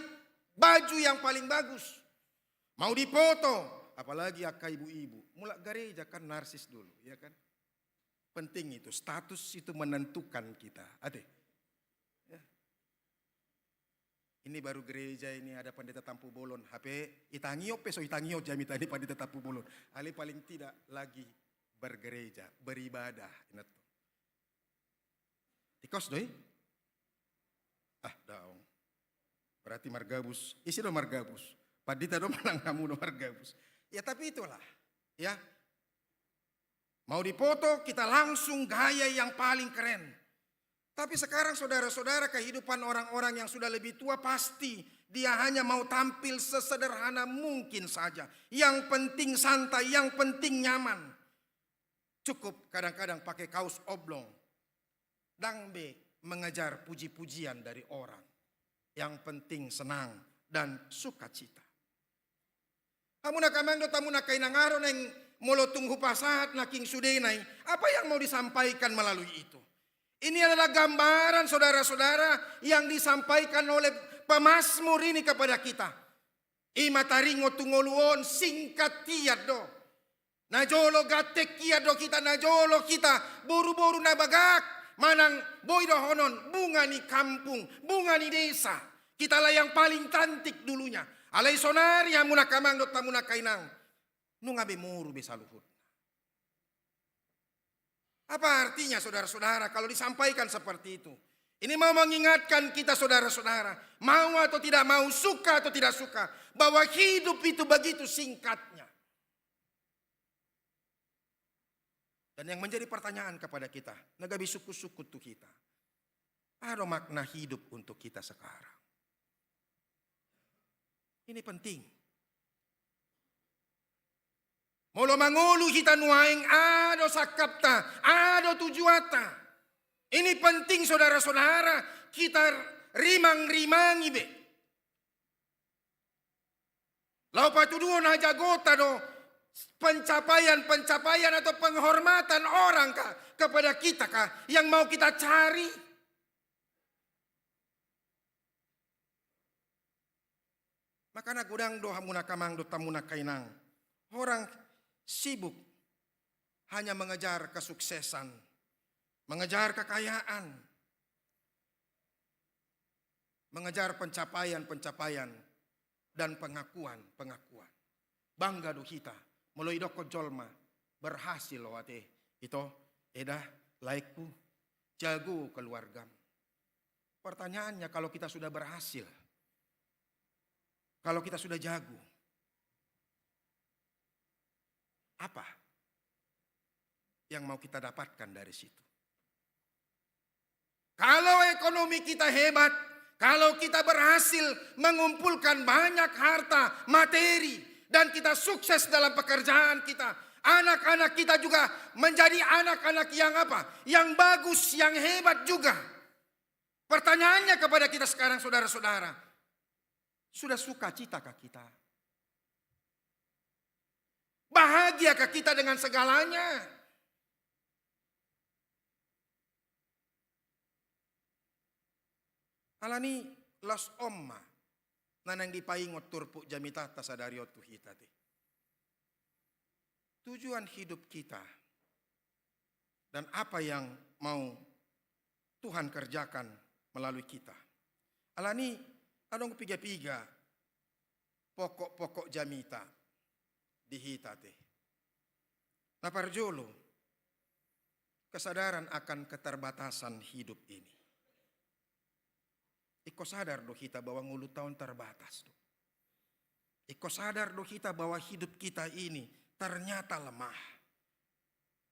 baju yang paling bagus. Mau dipoto, apalagi angka ibu-ibu. Mulak gareja kan narsis dulu, ya kan? Penting itu, status itu menentukan kita. Ate. Ya. Ini baru gereja ini, ada pendeta Tampubolon. Hape itangihon pe so itangihon jamita ni pendeta Tampubolon. Alai paling tidak lagi bergereja, beribadah, inna tong. Tikos do i? Ah, daong. Berarti margabus. Ise do margabus? Pandita do manang hamu do margabus? Ya, tapi itulah. Ya. Mau dipoto, kita langsung gaya yang paling keren. Tapi sekarang, saudara-saudara, kehidupan orang-orang yang sudah lebih tua, pasti dia hanya mau tampil sesederhana mungkin saja. Yang penting santai, yang penting nyaman. Cukup kadang-kadang pakai kaos oblong. Ndang be mengejar puji-pujian dari orang. Yang penting senang dan sukacita. Hamu angka amang dohot hamu angka inang, aha do naeng molo tung hupasahat nangkin sudena i, apa yang mau disampaikan melalui itu? Ini adalah gambaran, saudara-saudara, yang disampaikan oleh pemazmur ini kepada kita. Ima taringot tu ngolu on, singkat hian do. Na jolo ganteng hian do hita, na jolo hita boru-boru na bagak, manang boi dohonon bunga ni kampung, bunga ni desa. Hita lah yang paling cantik dulunya. Alai sonari, hamu angka amang dohot hamu angka inang, nunga be moru be saluhutna. Apa artinya, saudara-saudara, kalau disampaikan seperti itu? Ini mau mengingatkan kita, saudara-saudara, mau atau tidak mau, suka atau tidak suka, bahwa hidup itu begitu singkatnya. Dan yang menjadi pertanyaan kepada kita, na gabe sungkun-sungkun tu hita, aha do makna hidup untuk kita sekarang? Ini penting. Molo mangolu hita nuaeng, aha do sangkapta, aha do tujuanta. Ini penting, saudara-saudara, kita rimang-rimangi be. Laho patuduhon hajagota do pencapaian-pencapaian atau penghormatan orang kah kepada kita kah yang mau kita cari? Makana godang do, hamu angka amang dohot hamu angka inang, orang sibuk hanya mengejar kesuksesan, mengejar kekayaan, mengejar pencapaian-pencapaian dan pengakuan-pengakuan. Bangga do hita molo didokkon jolma, "Berhasil ho ate, ito, eda, laengku, jago keluargam." Pertanyaannya, kalau kita sudah berhasil, kalau kita sudah jago, apa yang mau kita dapatkan dari situ? Kalau ekonomi kita hebat, kalau kita berhasil mengumpulkan banyak harta, materi, dan kita sukses dalam pekerjaan kita, anak-anak kita juga menjadi anak-anak yang apa? Yang bagus, yang hebat juga. Pertanyaannya kepada kita sekarang, saudara-saudara, sudah sukacita kah kita? Bahagia kah kita dengan segalanya? Alani laos on ma na naeng dipaingot turpuk jamitanta sadari on tu hita ate. Tujuan hidup kita dan apa yang mau Tuhan kerjakan melalui kita. Alani adong piga-piga pokok-pokok jamita di hita ate. Na parjolo, kesadaran akan keterbatasan hidup ini. Ingkon sadar do hita bahwa ngolunta on terbatas do. Ingkon sadar do hita bahwa hidup kita ini ternyata lemah.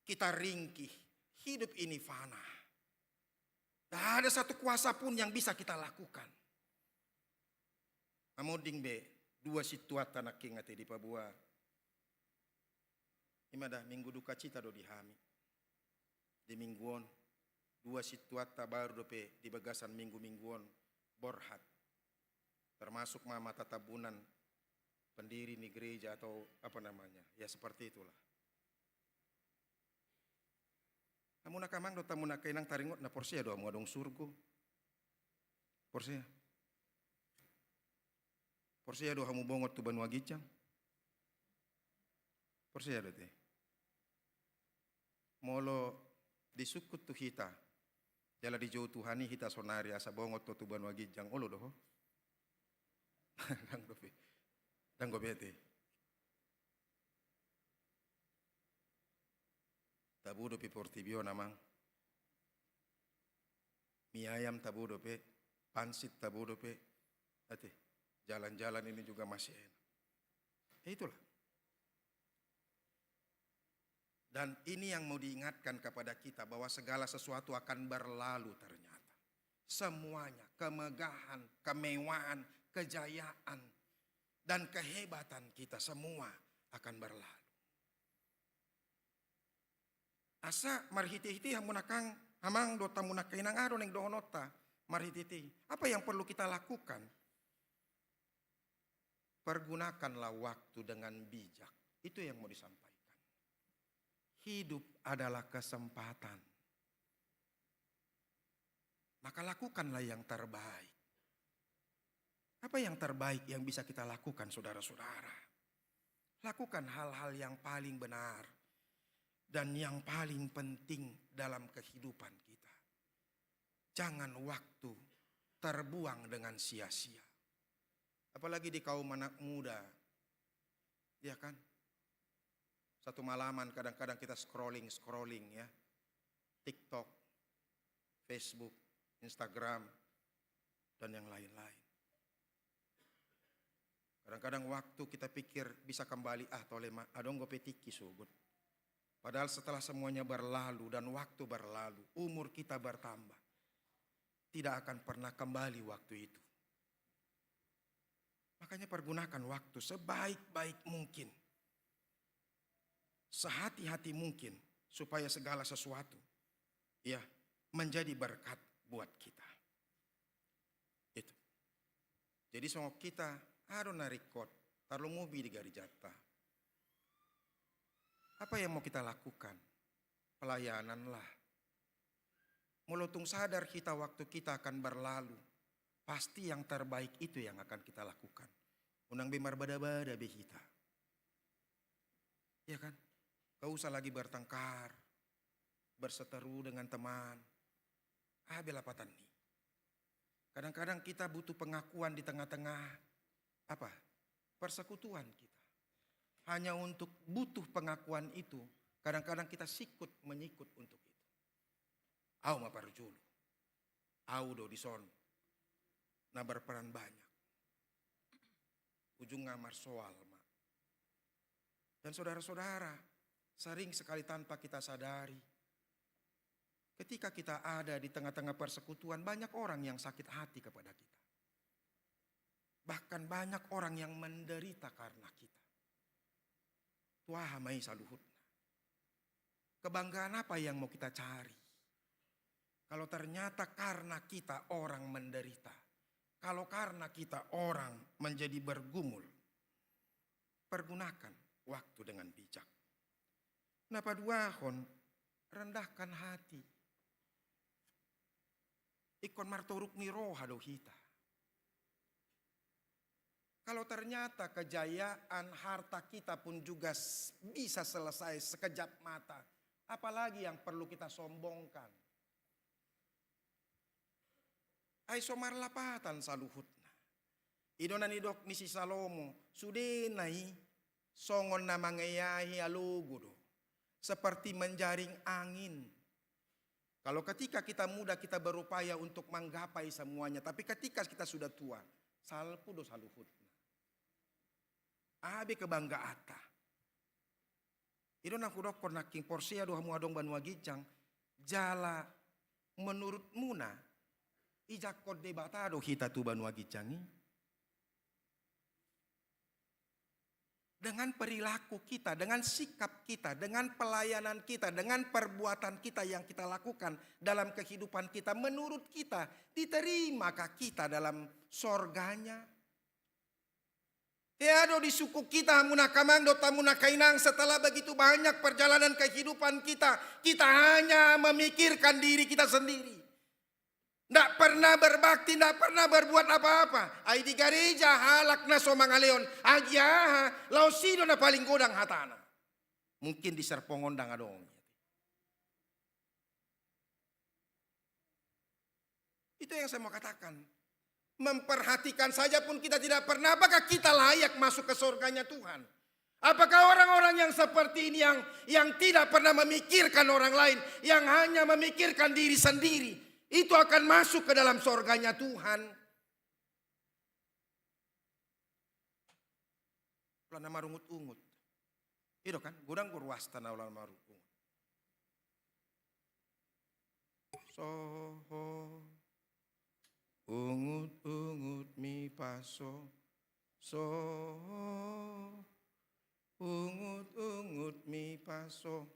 Kita ringkih, hidup ini fana. Tidak ada satu kuasa pun yang bisa kita lakukan. Amonding be dua situan ta nangkin ate dipaboa. Ima da minggu dukacita do di hami. Di minggu on, dua situan ta baru dope di bagasan minggu-minggu on borhat. Termasuk ma mata tambunan pendiri ni gereja atau apa namanya, ya seperti itulah. Hamu angka amang dohot hamu angka inang, taringot na porsea do hamu adong surgo? Porsea? Porsea do hamu bongot tu banua ginjang? Porsea do ate? Molo disungkun tu hita, jala dijou Tuhan i hita saonari asa bongot ho tu banua ginjang, olo do ho? Ndang dope. Ndang dope ate. Tabo dope portibi on amang. Mie ayam tabo dope, pansit tabo dope. Ate, jalan-jalan ini juga masih enak. Ya itulah. Dan ini yang mau diingatkan kepada kita bahwa segala sesuatu akan berlalu ternyata. Semuanya, kemegahan, kemewahan, kejayaan, dan kehebatan kita semua akan berlalu. Asa marhite-hite i hamu angka amang dohot hamu angka inang, aha do naeng dohononta marhite-hite i? Apa yang perlu kita lakukan? Pergunakanlah waktu dengan bijak. Itu yang mau disampaikan. Hidup adalah kesempatan. Maka lakukanlah yang terbaik. Apa yang terbaik yang bisa kita lakukan, saudara-saudara? Lakukan hal-hal yang paling benar dan yang paling penting dalam kehidupan kita. Jangan waktu terbuang dengan sia-sia. Apalagi di kaum anak muda, ya kan? Satu malaman kadang-kadang kita scrolling, scrolling ya. TikTok, Facebook, Instagram, dan yang lain-lain. Kadang-kadang waktu kita pikir bisa kembali, ah tole ma, adong dope tingki sogot. Padahal setelah semuanya berlalu dan waktu berlalu, umur kita bertambah, tidak akan pernah kembali waktu itu. Makanya pergunakan waktu sebaik-baik mungkin, sehati-hati mungkin, supaya segala sesuatu, ya, menjadi berkat buat kita. Itu. Jadi songon hita, aha do na ringkot, tarlumobi di garejanta. Apa yang mau kita lakukan? Pelayananlah. Molo tung sadar hita waktu kita akan berlalu, pasti yang terbaik itu yang akan kita lakukan. Unang be marbada-bada be hita. Ya kan? Gak usah lagi bertengkar, berseteru dengan teman. Aha be lapatan ni? Kadang-kadang kita butuh pengakuan di tengah-tengah apa? Persekutuan kita. Hanya untuk butuh pengakuan itu, kadang-kadang kita sikut menyikut untuk itu. Au ma parjolo. Au do dison na berperan banyak. Ujungna marsoal ma. Dan saudara-saudara, sering sekali tanpa kita sadari, ketika kita ada di tengah-tengah persekutuan, banyak orang yang sakit hati kepada kita. Bahkan banyak orang yang menderita karena kita. Tu aha ma i saluhutna? Kebanggaan apa yang mau kita cari? Kalau ternyata karena kita orang menderita, kalau karena kita orang menjadi bergumul, pergunakan waktu dengan bijak. Na paduahon, rendahkan hati. Ingkon martoruk ni roha do hita. Kalau ternyata kejayaan harta kita pun juga s-, bisa selesai sekejap mata, apalagi yang perlu kita sombongkan? Ai so marlapatan saluhutna. I do na nidok ni si Salomo, sudena i songon na mangeahi alogo do, seperti menjaring angin. Kalau ketika kita muda kita berupaya untuk menggapai semuanya, tapi ketika kita sudah tua, salpu do saluhutna. Aha be kebanggaanta? I do na hudokkon nangkin, porsea do hamu adong banua ginjang, jala menurutmuna, ijangkon Debata do hita tu banua ginjang i? Dengan perilaku kita, dengan sikap kita, dengan pelayanan kita, dengan perbuatan kita yang kita lakukan dalam kehidupan kita, menurut kita, diterimakah kita dalam sorganya? Hea do disungkun hita, hamu angka amang dohot hamu angka inang, setelah begitu banyak perjalanan kehidupan kita, kita hanya memikirkan diri kita sendiri. Ndak pernah berbakti, ndak pernah berbuat apa-apa. Ai di gareja halak na so mangalehon, agia aha, laos i do na paling godang hatana. Mungkin di Serpong on ndang adong. Itu yang saya mau katakan. Memperhatikan saja pun kita tidak pernah, apakah kita layak masuk ke surganya Tuhan? Apakah orang-orang yang seperti ini, yang, yang tidak pernah memikirkan orang lain, yang hanya memikirkan diri sendiri, itu akan masuk ke dalam surganya Tuhan? Olo na marungut-ungut. I do kan, godang do ruasta na olo na marungut-ungut. Soho, ungut-ungutmi paso. Soho, ungut-ungutmi paso.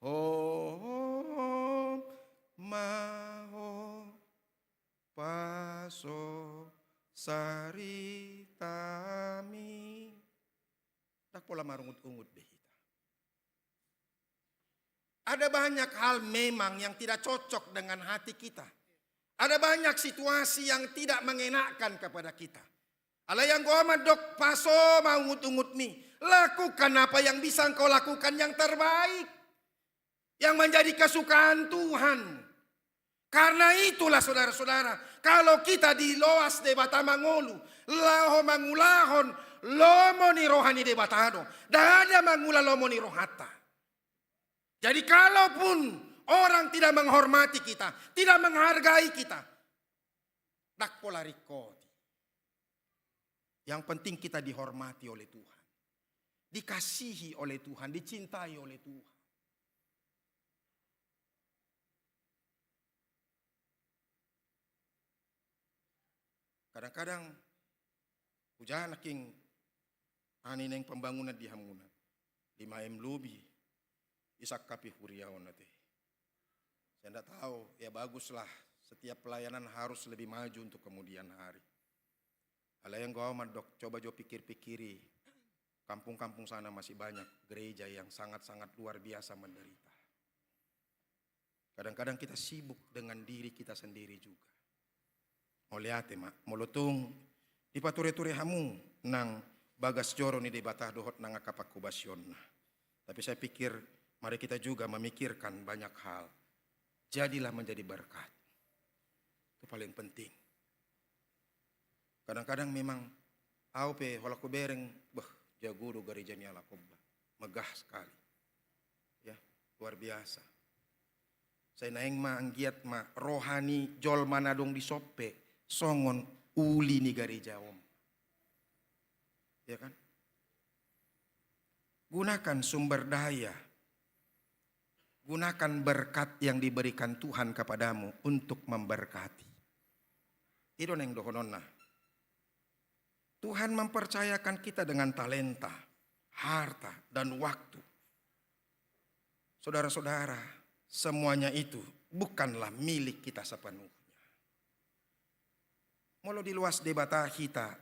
Ho, ma ho, paso saritami. Ndang pola marungut-ungut be hita. Ada banyak hal memang yang tidak cocok dengan hati kita. Ada banyak situasi yang tidak mengenakkan kepada kita. Alai anggo Au mandok, paso ma ungut-ungutmi. Lakukan apa yang bisa engkau lakukan yang terbaik, yang menjadi kesukaan Tuhan. Karena itulah, saudara-saudara, kalau kita diloas Debata mangolu, laho mangulahon lomo ni roha ni Debata do, ndada mangula lomo ni rohanta. Jadi, kalaupun orang tidak menghormati kita, tidak menghargai kita, ndang pola ringkot i. Yang penting kita dihormati oleh Tuhan, dikasihi oleh Tuhan, dicintai oleh Tuhan. Kadang-kadang hujaha nangkin aha ni naeng pembangunan di hamuna, lima M lobi disangkapi huria on ate. Saya ndak tahu, ya baguslah, setiap pelayanan harus lebih maju untuk kemudian hari. Alai anggo Au mandok, coba jo pikir-pikiri, kampung-kampung sana masih banyak gereja yang sangat-sangat luar biasa menderita. Kadang-kadang kita sibuk dengan diri kita sendiri juga. Mauliate ma, molo tung dipature-ture hamu nang bagas joro ni Debata dohot nang angka panghobasionna. Tapi saya pikir, mari kita juga memikirkan banyak hal. Jadilah menjadi berkat. Itu paling penting. Kadang-kadang memang au pe holan hubereng, bah, jago do gareja ni halak on bah. Megah sekali. Ya, luar biasa. Sai naeng ma anggiat ma roha ni jolma na adong dison pe songon uli ni gareja on. Ya kan? Gunakan sumber daya, gunakan berkat yang diberikan Tuhan kepadamu untuk memberkati. I do naeng dohononna. Tuhan mempercayakan kita dengan talenta, harta, dan waktu. Saudara-saudara, semuanya itu bukanlah milik kita sepenuhnya. Molo diloas Debata hita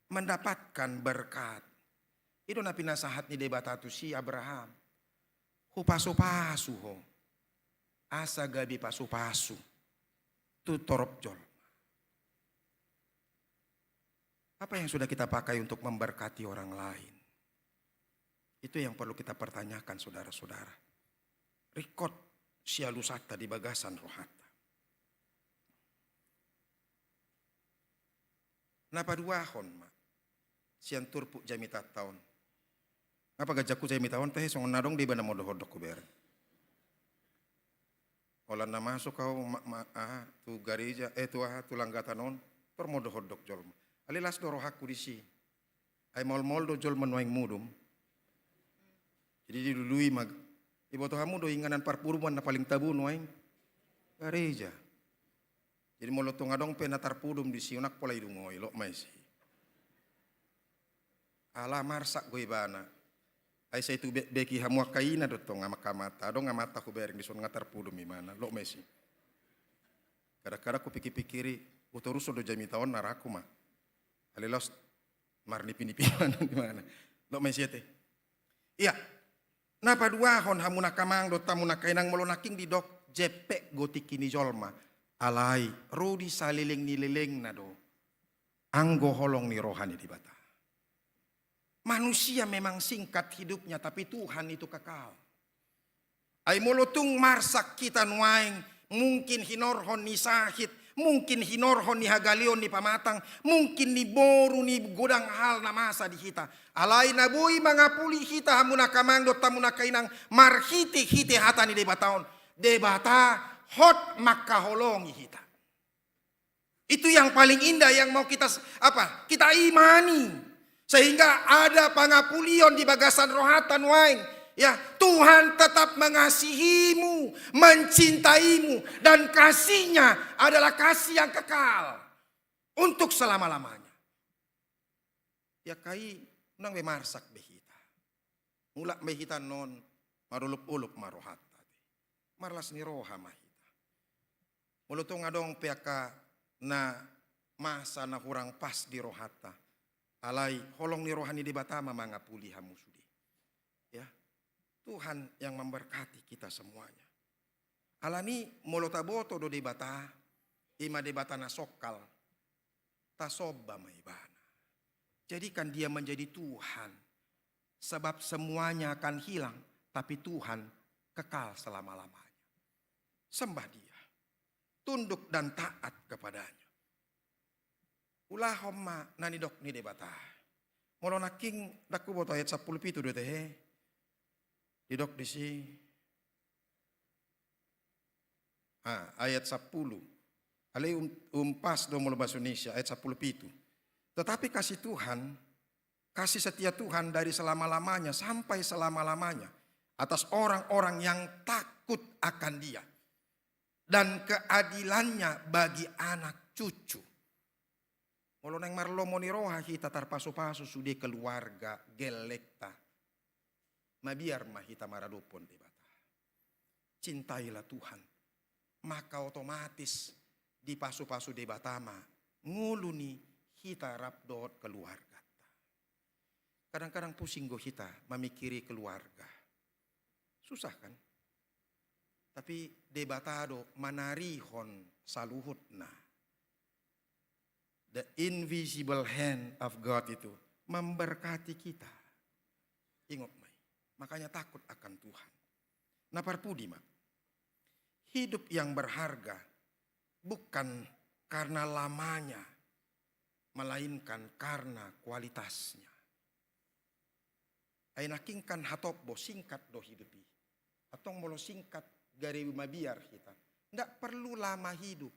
mendapatkan berkat. I do na pinasahat ni Debata tu si Abraham. Hupasupasu ho. Asa gabe pasupasu tu torop jolma. Apa yang sudah kita pakai untuk memberkati orang lain? Itu yang perlu kita pertanyakan, saudara-saudara. Ringkot sialusanta di bagasan rohanta. Na paduahon ma sian turpuk jamitanta on. Nga paganjangku jamita on, tahe songon na adong do iba na mandohondok hubereng. Holan na masuk au ma, ma, aha, tu gareja, eh, tu aha, tu langgatan on, tor mandohondok jolma. Alai las do rohangku disi. Ai maol-maol do jolma nuaeng mudum. Jadi dilului ma. Iboto hamu do inganan parpuduman na paling tabo nuaeng? Gareja. Jadi molo tung adong pe na tarpudum disi, unang pola idungoi, lot ma isi. Ala marsak do ibana. Ai sai tu be-, beki hamu angka ina do tong, angka amanta. Adong amanta hubereng dison nga tarpudum ibana, lot ma isi. Kadang-kadang hupikir-pikiri, hutorushon do jamita on, naraku ma. Alai laos marnipi-nipi ibana. Lot ma isi ate. Ia, na paduahon hamu na angka amang dohot hamu na angka inang, molo nangkin didok jempek do tingki ni jolma, alai ro di saleleng ni lelengna do anggo holong ni roha ni Debata. Manusia memang singkat hidupnya, tapi Tuhan itu kekal. Ai molo tung marsak hita nuaeng, mungkin hinorhon ni sahit, mungkin hinorhon ni hagaleon ni pamatang, mungkin ni boru ni godang hal na masa di hita. Alai na boi mangapuli hita, hamu na angka amang dohot hamu na angka inang, marhite-hite hata ni Debata on. Debata hot mangkaholongi hita. Itu yang paling indah yang mau kita s-, apa, kita imani. Sehingga ada pangapulion di bagasan rohanta nuaeng. Ya, Tuhan tetap mengasihimu, mencintaimu, dan kasihnya adalah kasih yang kekal untuk selama-lamanya. Ia angka i, unang be marsak be hita. Mulak be hita annon, marolop-olop ma rohanta. Marlas ni roha ma hita. Molo tung adong pe angka na masa na hurang pas di rohanta, alai holong ni roha ni Debata ma mangapuli hamu sude. Ya. Tuhan yang memberkati kita semuanya. Alani molo taboto do Debata, i ma Debata na songkal, tasomba ma ibana. Jadikan dia menjadi Tuhan. Sebab semuanya akan hilang, tapi Tuhan kekal selama-lamanya. Sembah Dia. Tunduk dan taat kepada-Nya. Ulahon ma na nidok ni Debata. Molo nangkin, ndang huboto ayat sampulu pitu do ate, he. Didok disi. Ah, ayat sampulu. Alai um, umpas do molo bahasa Indonesia, ayat sampulu pitu. Tetapi kasih Tuhan, kasih setia Tuhan dari selama-lamanya sampai selama-lamanya atas orang-orang yang takut akan Dia, dan keadilan-Nya bagi anak cucu. Molo naeng marlomo ni roha hita tarpasu-pasu sude keluarga gellengta, mabiar ma hita maradophon Debata. Cintailah Tuhan. Maka otomatis dipasu-pasu Debata ma ngolu ni hita rap dohot keluarganta. Kadang-kadang pusing do hita mamikiri keluarga. Susah kan? Tapi Debata do manarihon saluhutna. The invisible hand of God itu memberkati kita. Ingot ma i. Makanya takut akan Tuhan. Na parpudi ma. Hidup yang berharga bukan karena lamanya melainkan karena kualitasnya. Ai nangkin kan hatop do, singkat do hidup i. Antong molo singkat, gari mabiar hita. Ndak perlu lama hidup.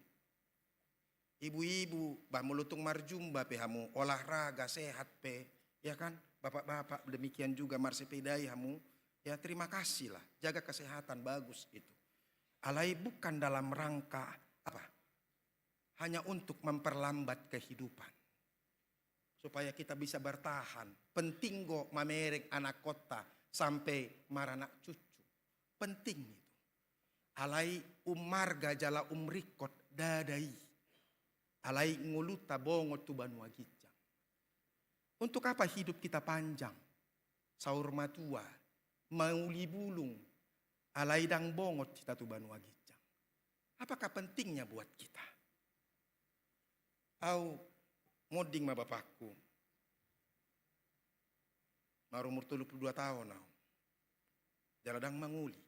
Ibu-ibu, bah, molo tung marjumba pe hamu, olahraga, sehat pe, ya kan? Bapak-bapak demikian juga, marsepedai hamu, ya terima kasihlah, jaga kesehatan, bagus itu. Alai bukan dalam rangka apa? Hanya untuk memperlambat kehidupan. Supaya kita bisa bertahan. Penting do mamereng anakkonta sampai maranak cucu. Penting itu. Alai ummarga jala umringkot ndada i. Alai ngolunta bongot tu banua ginjang. Untuk apa hidup kita panjang? Saur matua, mauli bulung, alai ndang bongot hita tu banua ginjang. Apakah pentingnya buat kita? Au monding ma bapakku. Marumur tolu pulu dua taon au. Jala ndang mangoli.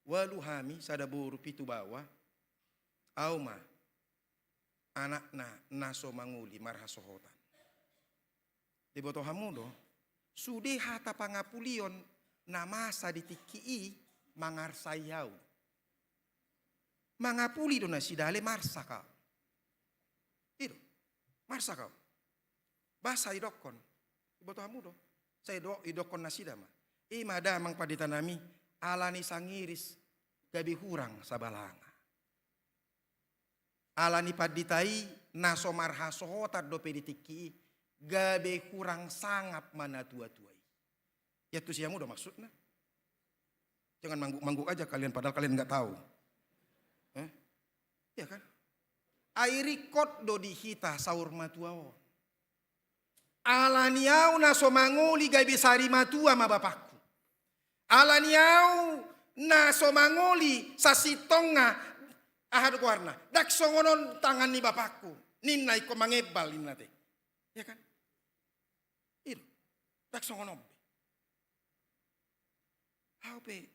Ualu hami, sada boru pitu baoa. Au ma anakna na so mangoli marhasohotan. Diboto hamu do, sude hata pangapulion na masa di tingki i mangarsai au. Mangapuli do nasida, alai marsak au. I do, marsak au. Bah, sai didokkon, diboto hamu do, sai do didokkon nasida ma. I ma da, amang pandita nami, ala ni sangiris gabe hurang sabalanga. Ala ni pandita i na so marhasohotan dope di tingki i, gabe hurang sangap ma na tua-tua i. Iantusi hamu do maksudna? Jangan mangguk-mangguk aja kalian, padahal kalian nggak tahu. Eh? Iya kan? Ai ringkot do di hita saur matua on. Ala ni au na so mangoli gabe sari matua ma bapakku. Ala ni au na so mangoli sasintongna, aha do goarna, ndang songon on tangan ni bapakku, ninna, ingkon mangembal ninna te. Ya kan? I do. Ndang songon on be. Au pe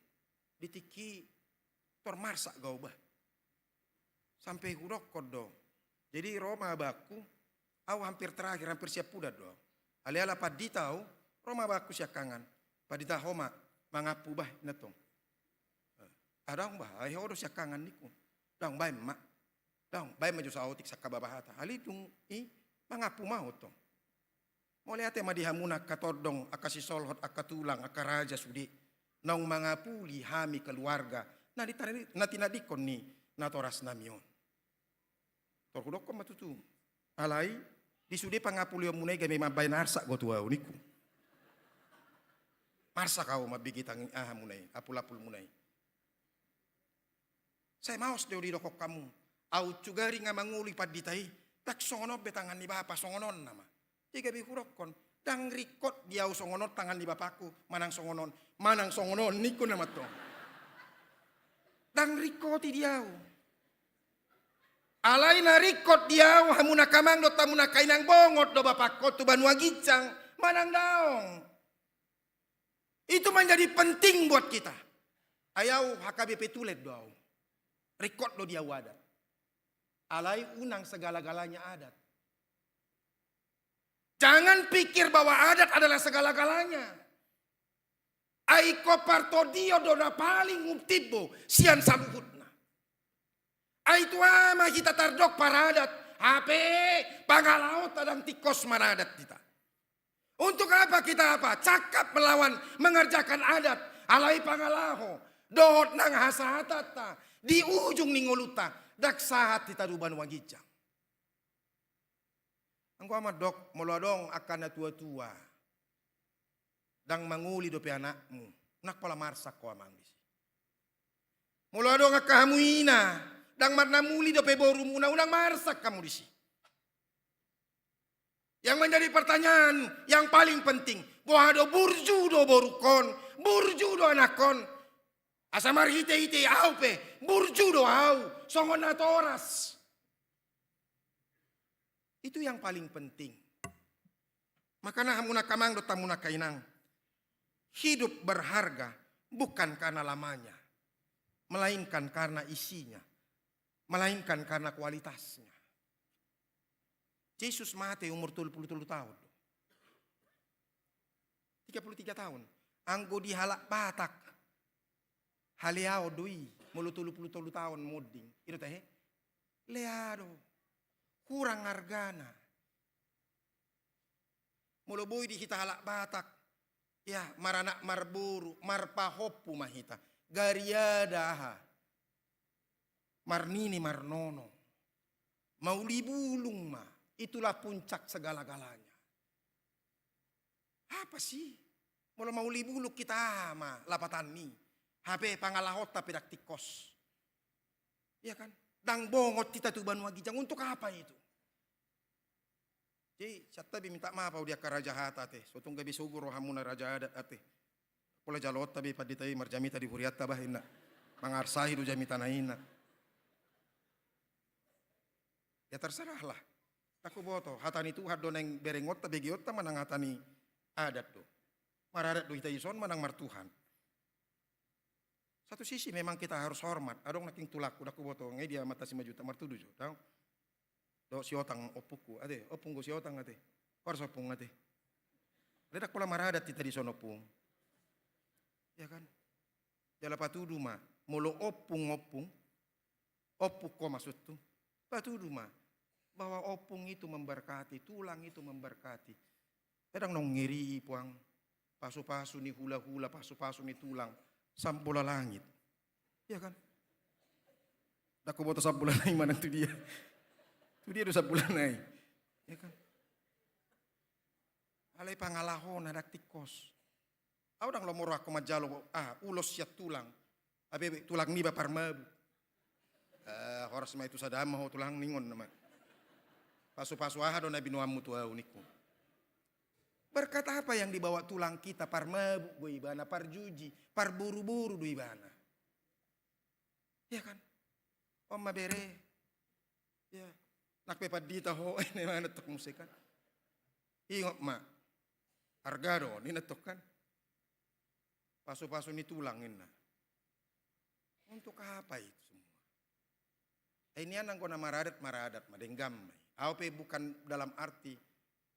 di tingki i tor marsak au bah. Sampe hudokkon do. Jadi ro ma abangku, au hampir terakhir, hampir siap udan do au. Alai ala pandita au, ro ma abangku siangkangan. Pandita, ho ma mangampu bah, ninna tong. Ah, daong bah, ai ho do siangkangan ningku. Daong, baen ma. Daong, baen ma jo saotik sangkababa hata. Alai dung i mangampu ma au tong. Mauliate ma di hamuna angka tondong, angka sisolhot, angka tulang, angka raja sude. Naung mangapuli hami keluarga na di tana-, na tinadingkon ni natorasnami on. Tor hudokkon ma tutu. Alai di sude pangapulionmuna i gabe mambaen arsak do tu au ningku. Marsak au mambege tang-, aha muna i, apul-apulmuna i. Sai maos do didokkon hamu. Au sugari nga mangoli pandita i, ndang songon on be tangan ni bapa, songon on nama. Jadi gabe hudokkon, ndang ringkot di au songon on tangan ni bapakku, manang songon on, manang songon on ningku nama tong. Ndang ringkot i di au. Alai na ringkot di au, hamuna angka amang dohot hamuna angka inang, bongot do bapakku tu banua ginjang, manang daong. Itu menjadi penting buat kita. Ai au H K B P Tulen do au. Ringkot do di au adat. Alai unang segala-galanya adat. Jangan pikir bahwa adat adalah segala-galanya. Ai ingkon partondion do na paling umtimbo sian saluhutna. Ai tu aha ma hita tardok paradat, hape pangalaonta ndang tingkos maradat hita. Untuk apa kita apa? Cakap melawan mengerjakan adat, alai pangalaho dohot nang hasahatanta di ujung ni ngolunta, ndang sahat hita tu banua ginjang. Anggo au mandok, molo adong angka na tua-tua, ndang mangoli dope anakmu, unang pola marsak ho amang disi. Molo adong angka hamu ina, ndang marnamuli dope borumuna, unang marsak hamu disi. Yang menjadi pertanyaan yang paling penting, boha do burju do borungkon, burju do anakkon? Asa marhite-hite au pe, burju do au, songon natoras. Itu yang paling penting. Makana hamuna angka amang dohot hamuna angka inang, hidup berharga bukan karena lamanya, melainkan karena isinya, melainkan karena kualitasnya. Jesus mate umur tolu pulu tolu taon do. Tiga pulu tiga taon. Anggo di halak Batak, haleaon do i, molo tolu pulu tolu taon monding. I do tahe? Lea do. Hurang argana. Molo boi di hita halak Batak, ya, maranak marboru, marpahompu ma hita. Gariada aha? Marnini marnono. Mauli bulung ma, itulah puncak segala-galanya. Apa sih? Molo mauli bulung hita, aha ma lapatanna i? Hape pangalahonta pe ndang tingkos. Iya kan? Ndang bongot hita tu banua ginjang, untuk apa itu? Jadi, sian tabi minta maaf au di angka raja hata ate. So tung gabe sogo rohamuna raja adat ate. Pola jaloonta be pandita i marjamita di hurianta bah inna. Mangarsahi do jamitana inna. Ya terserahlah. Ndang huboto, hata ni Tuhan do naeng berengonta, begeonta manang hata ni adat do. Maradat do hita dison manang martuhan. Satu sisi memang kita harus hormat, adong nangkin tulangku, ndang huboto, nga i dia mata si majuta martudu jo, dang. Do si Otang ompungku, ate, ompung do si Otang ate. Horas ompung ate. Ndang pola maradat hita dison ompung. Ya kan? Jala patudu ma, molo ompung, ompung. Ompung ho maksudhu. Patudu ma bahwa ompung itu memberkati, tulang itu memberkati. Ndang nongeri puang, pasu-pasu ni hula-hula, pasu-pasu ni tulang, sambola langit. Iya kan? Ndang huboto sambola nai manang tu dia. Tu dia do sambola nai. Iya kan? Alai pangalahona ndang tingkos. Au ndang lomo rohangku manjalo, ah, ulos sian tulang. Abe tulang niba parmabu. Eh, horas ma i tu sada ma ho tulang ningon nama. Pasu-pasu aha do na binoanmu tu au ningku. Berkat apa yang dibawa tulang kita, parmabu do ibana, parjuji, parboru-boru do ibana. Iya kan? On ma bere. Ya. Nang pe pandita ho, ini mana tok musik kan. Ingot ma. Arga do, ini tok kan. Pasu-pasu ni tulang inna. Untuk apa itu semua? Eh, nian anggo na maradat, maradat ma denggan ma i. Au pe bukan dalam arti,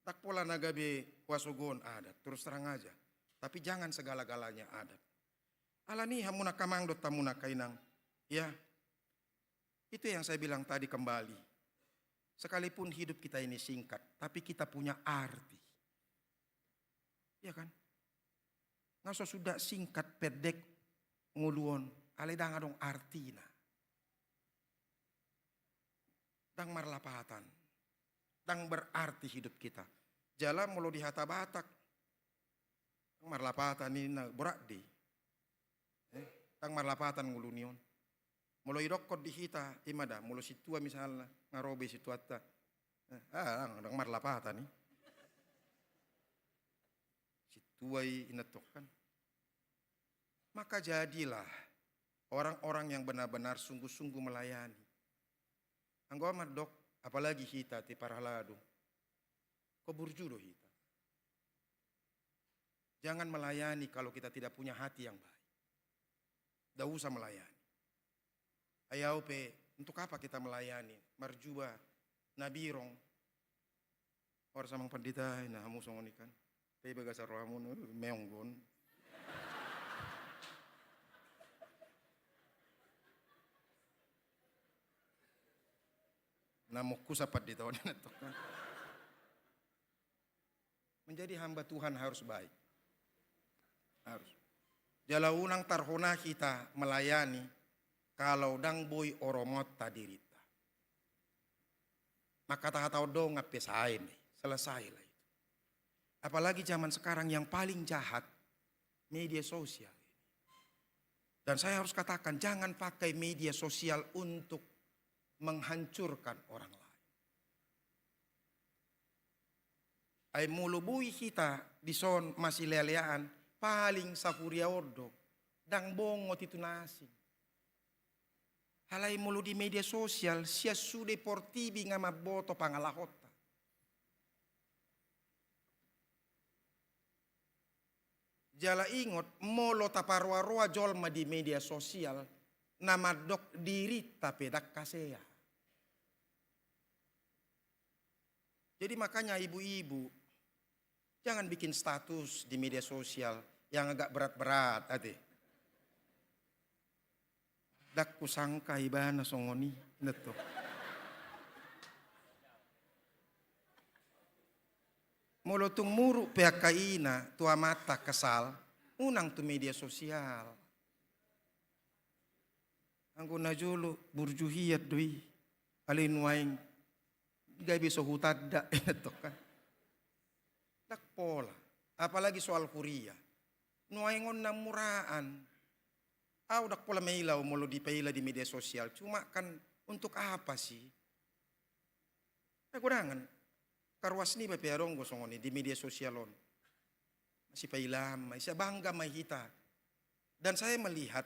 ndang pola na gabe huasogoon adat, terus terang aja. Tapi jangan segala-galanya adat. Alani i hamuna angka amang dohot hamuna angka inang. Ya. Itu yang saya bilang tadi kembali. Sekalipun hidup kita ini singkat, tapi kita punya arti. Ya kan? Nga so suda singkat, pendek, ngolu on, alai ndang adong artina. Ndang marlapatan. Ndang berarti hidup kita. Jala molo di hata Batak, ndang marlapatan i na borat do i. Eh, ndang marlapatan ngolu ni on. Molo idokkon di hita, i ma da, molo sintua misalna, nga ro be sintuanta. Eh, ah, ndang, ndang marlapatan i. Sintua i inna tok kan. Maka jadilah orang-orang yang benar-benar sungguh-sungguh melayani. Anggo au mandok, apalagi hita ate parhalado. Ho burju do hita. Jangan melayani kalau kita tidak punya hati yang baik. Ndak usah melayani. Ai au pe, untuk apa kita melayani? Marjuba na birong. Horas amang pandita, inna hamu songon i kan. Pe bagasan rohamu, eh, meong do on. Na mongkus pandita on, inna tok kan. Menjadi hamba Tuhan harus baik. Harus. Jala unang tarhona hita melayani kalau ndang boi oromonta dirinta. Maka hata-hata on do nga pe sae ma i, selesailah itu. Apalagi zaman sekarang yang paling jahat media sosial ini. Dan saya harus katakan, jangan pakai media sosial untuk menghancurkan orang lain. Ai molo boi hita dison masilea-leaan, paling sahuria on do, ndang bongot i tu na asing. Alai molo di media sosial, sian sude portibi nga mamboto pangalahonta. Jala ingot, molo taparoa-roa jolma di media sosial, na mandok dirinta pe ndang hasea. Jadi makanya ibu-ibu, jangan bikin status di media sosial yang agak berat-berat, ate. Ndang kusangka ibana songon i, ninna tutu. Molo tung muruk pe angka ina tu amanta kesal, unang tu media sosial. Anggo na jolo burju hian do i, alai nuaeng gabe so hutanda, ninna tutu kan. Ndang pola, apalagi soal huria. Nuaeng on na muraan. Au ndang pola maila au molo dipaila di media sosial. Cuma kan untuk apa sih? Ai godangan, angka ruas niba pe adong do songon i di media sosial on. Masipailaan ma i, sia bangga ma hita. Dan saya melihat,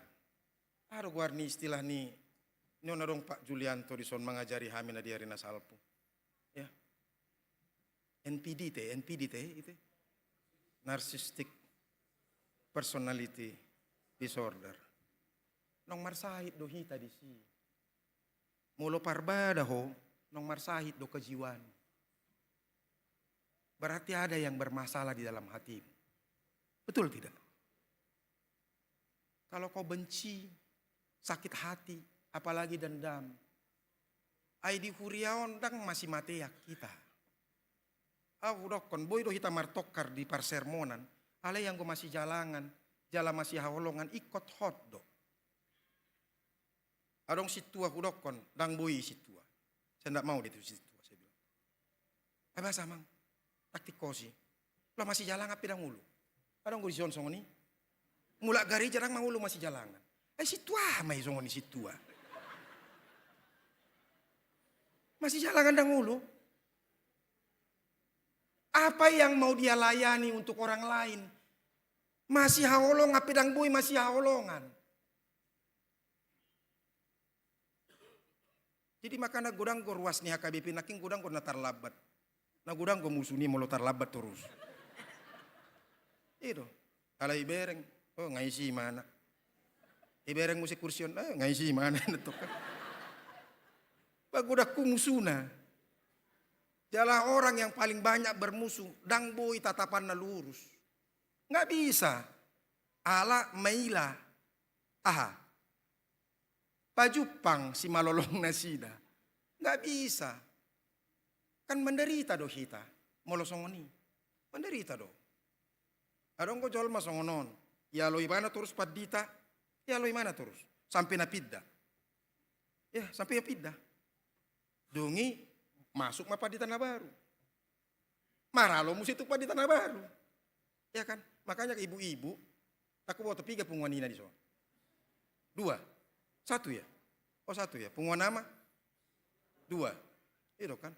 aha do goar ni istilah ni, ni on adong Pak Julianto dison mangajari hami na di ari na salpu. Ya. N P D te, N P D te, ite. Narcissistic personality disorder. Naung marsahit do hita disi. Molo parbada ho, naung marsahit do kejiwaan. Berarti ada yang bermasalah di dalam hatimu. Betul tidak? Kalau kau benci, sakit hati, apalagi dendam, ai di huria on ndang masimatean hita. Au hudokkon, boi do hita martongkar di parsermonan, alai anggo masijalangan jala masihaholongan, ingkon hot do. Adong sintua hudokkon, ndang boi sintua. Saya ndak mau dia tu sintua, saya bilang. Ai boasa, Amang? Taktik kosi. Laho masijalangan pe ndang olo. Adong do dison songon i. Mulak gareja ndang mangolu masijalangan. Ai sintua ma i songon i sintua. Masijalangan ndang olo. Apa yang mau dia layani untuk orang lain? Masihaholongan pe ndang boi masihaholongan. Jadi makana godang do ruas ni H K B P nangkin, godang do na tarlambat. Na godang do musu ni molo tarlambat torus. I do. Alai ibereng, oh, nga isi imana. Ibereng muse kursi on, eh, nga isi imana, ninna tutu kan. Ba godang do musuna. Jala orang yang paling banyak bermusuh, ndang boi tatapanna lurus. Nggak bisa. Ala maila, aha, pajumpang simalolong nasida. Nggak bisa. Kan menderita do hita molo songon i. Menderita do. Adong do jolma songon on. Ialo ibana torus pandita, ialo ibana torus. Sampe na pinda. Ya, sampe na pinda. Dung i masuk ma pandita na baru. Maralo muse tu pandita na baru. Ya kan? Makanya ibu-ibu, ndang huboto piga punguan ina dison. Dua. Satu ya? Oh, satu ya. Punguan ama? Dua. I do kan?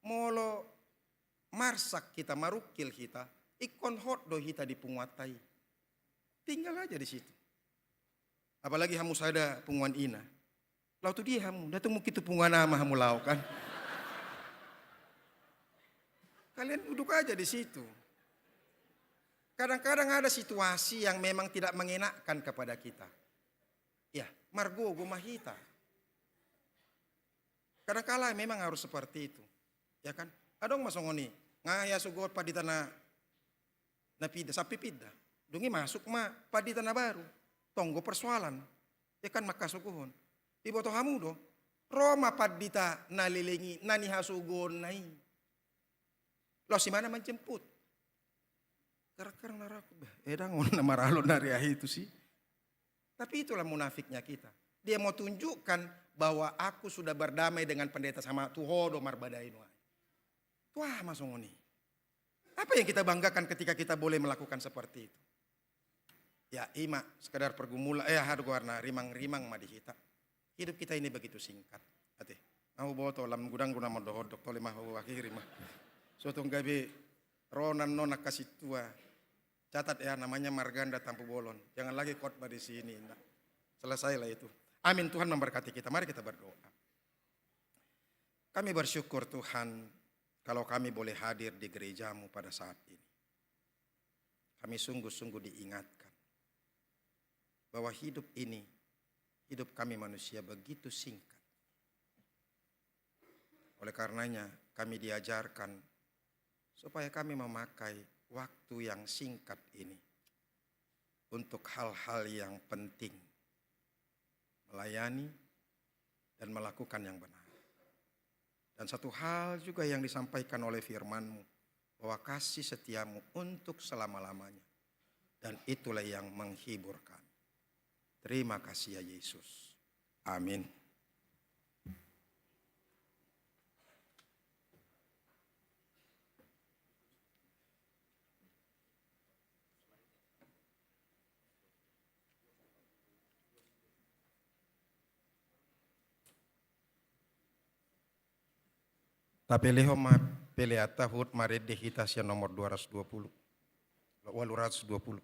Molo marsak hita, marungkil hita, ingkon hot do hita di punguanta i. Tinggal aja di situ. Apalagi hamu sada punguan ina. Laho tu dia hamu? Ndang tung mungkin tu punguan ama hamu laho kan. Kalian duduk aja di situ. Kadang-kadang ada situasi yang memang tidak mengenakkan kepada kita. Ya, margogo ma hita. Kadangkala memang harus seperti itu. Ya kan? Adong ma songon i. Nga hasugohon pandita na na pinda, sampe pinda. Dung i masuk ma pandita na baru. Tong do persoalan. Ya kan, mangkasuguhon. Iboto hamu do, ro ma pandita na leleng i, na nihasuguhonna i. Laos ibana menjemput. Kadang-kadang na ragu, bah, eh, ndang on na maralo na ari ahu tusi. Tapi itulah munafiknya kita. Dia mau tunjukkan bahwa aku sudah berdamai dengan pendeta, sama tu ho do marbadai nuaeng. Tu aha ma songon i? Apa yang kita banggakan ketika kita boleh melakukan seperti itu? Ya, i ma sekedar pergumulan, eh, aha do goarna, rimang-rimang ma di hita. Hidup kita ini begitu singkat. Ate, ahu boto lam godang do na mandohot, dok tole ma huakhiri ma. So tung gabe ro annon angka sintua. Catat ya, namanya Marganda Tampubolon. Jangan lagi khotbah di sini, inna. Selesailah itu. Amin. Tuhan memberkati kita. Mari kita berdoa. Kami bersyukur, Tuhan, kalau kami boleh hadir di gerejamu pada saat ini. Kami sungguh-sungguh diingatkan bahwa hidup ini, hidup kami manusia begitu singkat. Oleh karenanya, kami diajarkan supaya kami memakai waktu yang singkat ini untuk hal-hal yang penting, melayani dan melakukan yang benar. Dan satu hal juga yang disampaikan oleh firman-Mu, bahwa kasih setia-Mu untuk selama-lamanya. Dan itulah yang menghibur kami. Terima kasih ya Yesus. Amin. Tapelehon ma peleanta, huhut marende hita sian nomor dua ratus dua puluh. Ualu ratus dua puluh.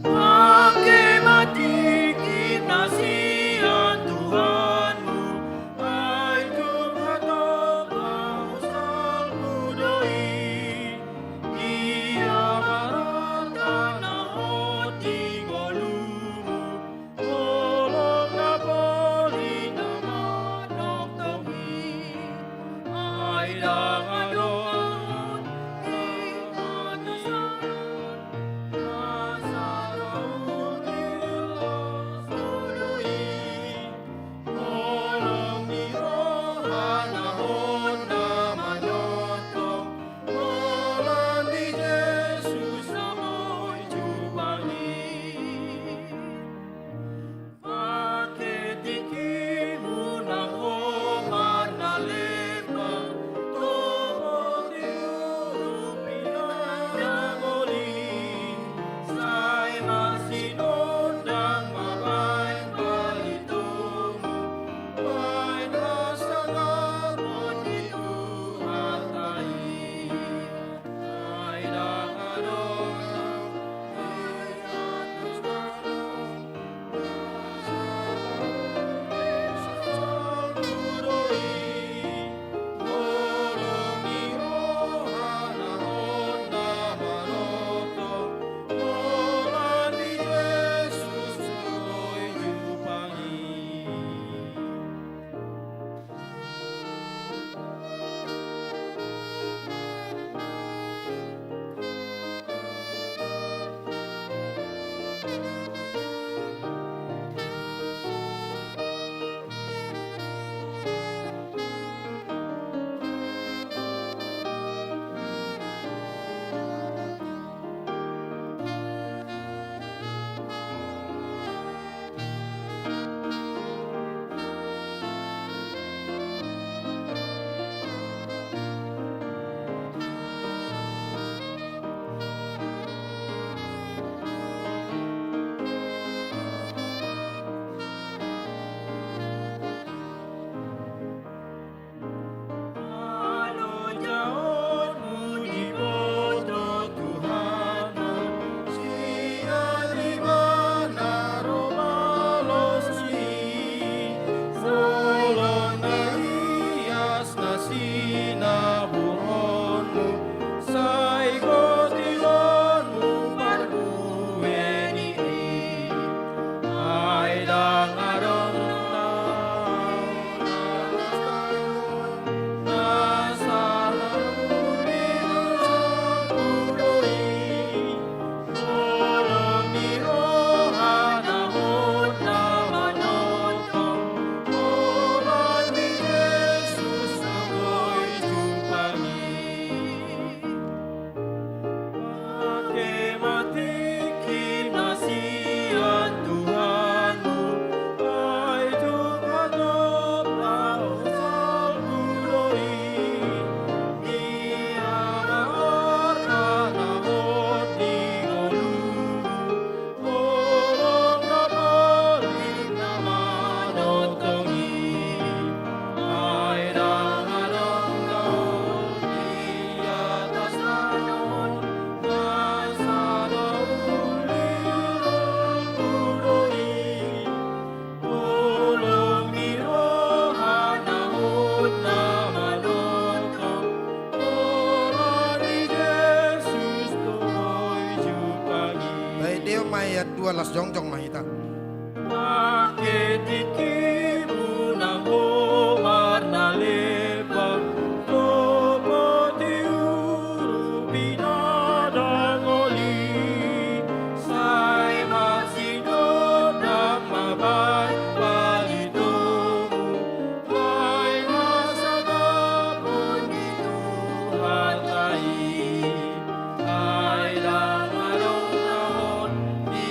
Pake ma tingki na sian Tuhanmu, ai tung hatop ma salpu do i. Ia ma rata na hot di ngolu las jongjong ma hita. Mangketiki muna ho marnaleba, topoti urupi na dangoli, sai masidodang ma baen palitomu. Ai na sangapon di Tuhanta i, ai ndang adong na hot di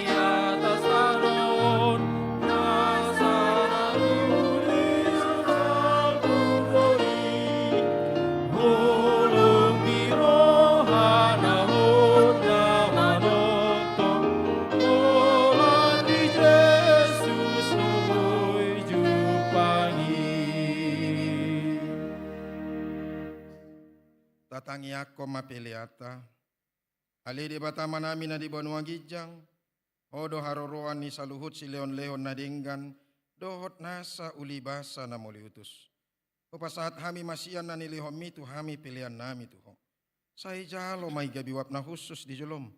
atas tano on, na sala uli sala pupori, holong ni roha na hot na manongtong, holan di Jesus do boi jumpang i. Tatangiangkon ma peleanta. Ale Debata Amanami na di banua ginjang, Ho do haroroan ni saluhut silehonlehon na denggan dohot nasa ulibasa na mauliutus. Hupasahat hami ma sian na nilehonmi tu hami peleannami tu Ho. Sai jalo ma i gabe uap na hushus di jolom.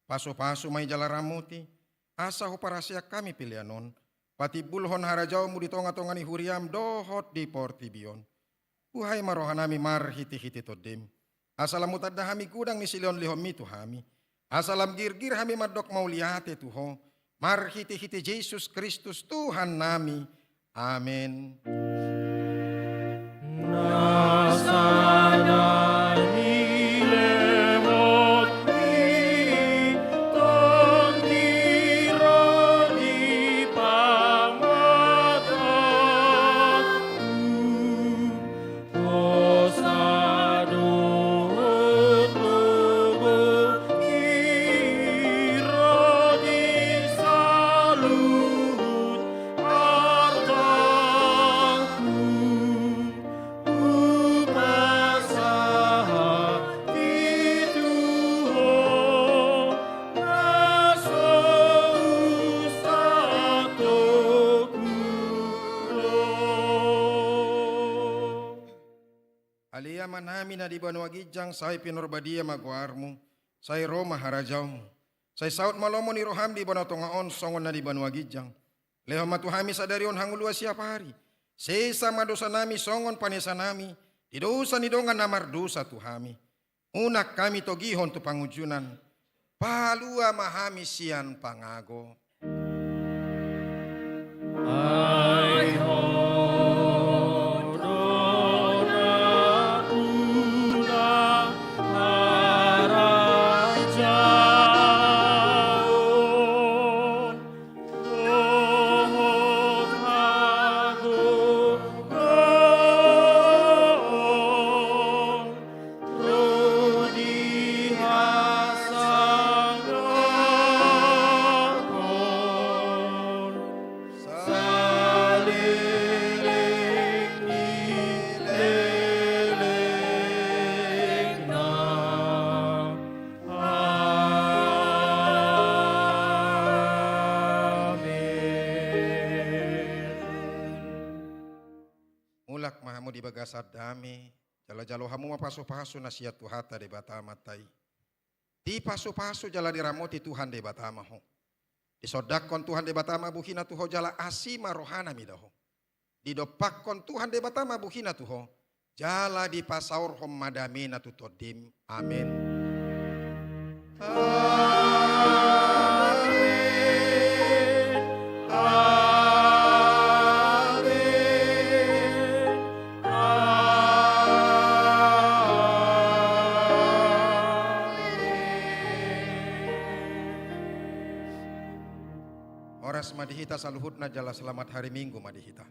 Pasupasu ma i jala ramoti, asa huparaseang hami pelean on patimbulhon harajaonmu di tongatonga ni huriam dohot di portibi on. Buhai ma rohanami marhitehite Tondim, asa lam hutanda hami godang ni silehonlehonmi tu hami, asa lam girgir hami mandok mauliate tu Ho, marhitehite Jesus Kristus Tuhannami. Amen. Na sada nilehonmi, Tondi ro di pamatangku, hosa dohot lobongki ro di saluhut artangku. Hupasahat i tu Ho, na so husatongku do. Ale Amanami na di banua ginjang, sai pinarbadia ma goarmu, sai ro ma harajaonmu, sai saut ma lomo ni roham di banua tonga on songon na di banua ginjang. Lehon ma tu hami sadari on hangoluan siapari. Sesa ma dosanami songon panesanami di dosa ni dongan na mardosa tu hami. Unang hami togihon tu pangunjunan. Palua ma hami sian pangago. Ai Ho do nampuna harajaon dohot hagogoon ro di hasangapon saleleng ni lelengna. Amen. Mulak ma hamu di bagasan dame, jala jalo hamu ma pasupasu na sian Tuhanta Debata Amanta i. Dipasupasu jala diramoti Tuhan Debata ma ho. Disondangkon Tuhan Debata ma bohina tu ho jala asi ma rohana mida ho. Didompakkon Tuhan Debata ma bohina tu ho, jala dipasaorhon ma damena tu tondim. Amen. Amen. Amen. Amen. Horas ma di hita saluhutna jala selamat hari Minggu ma di hita.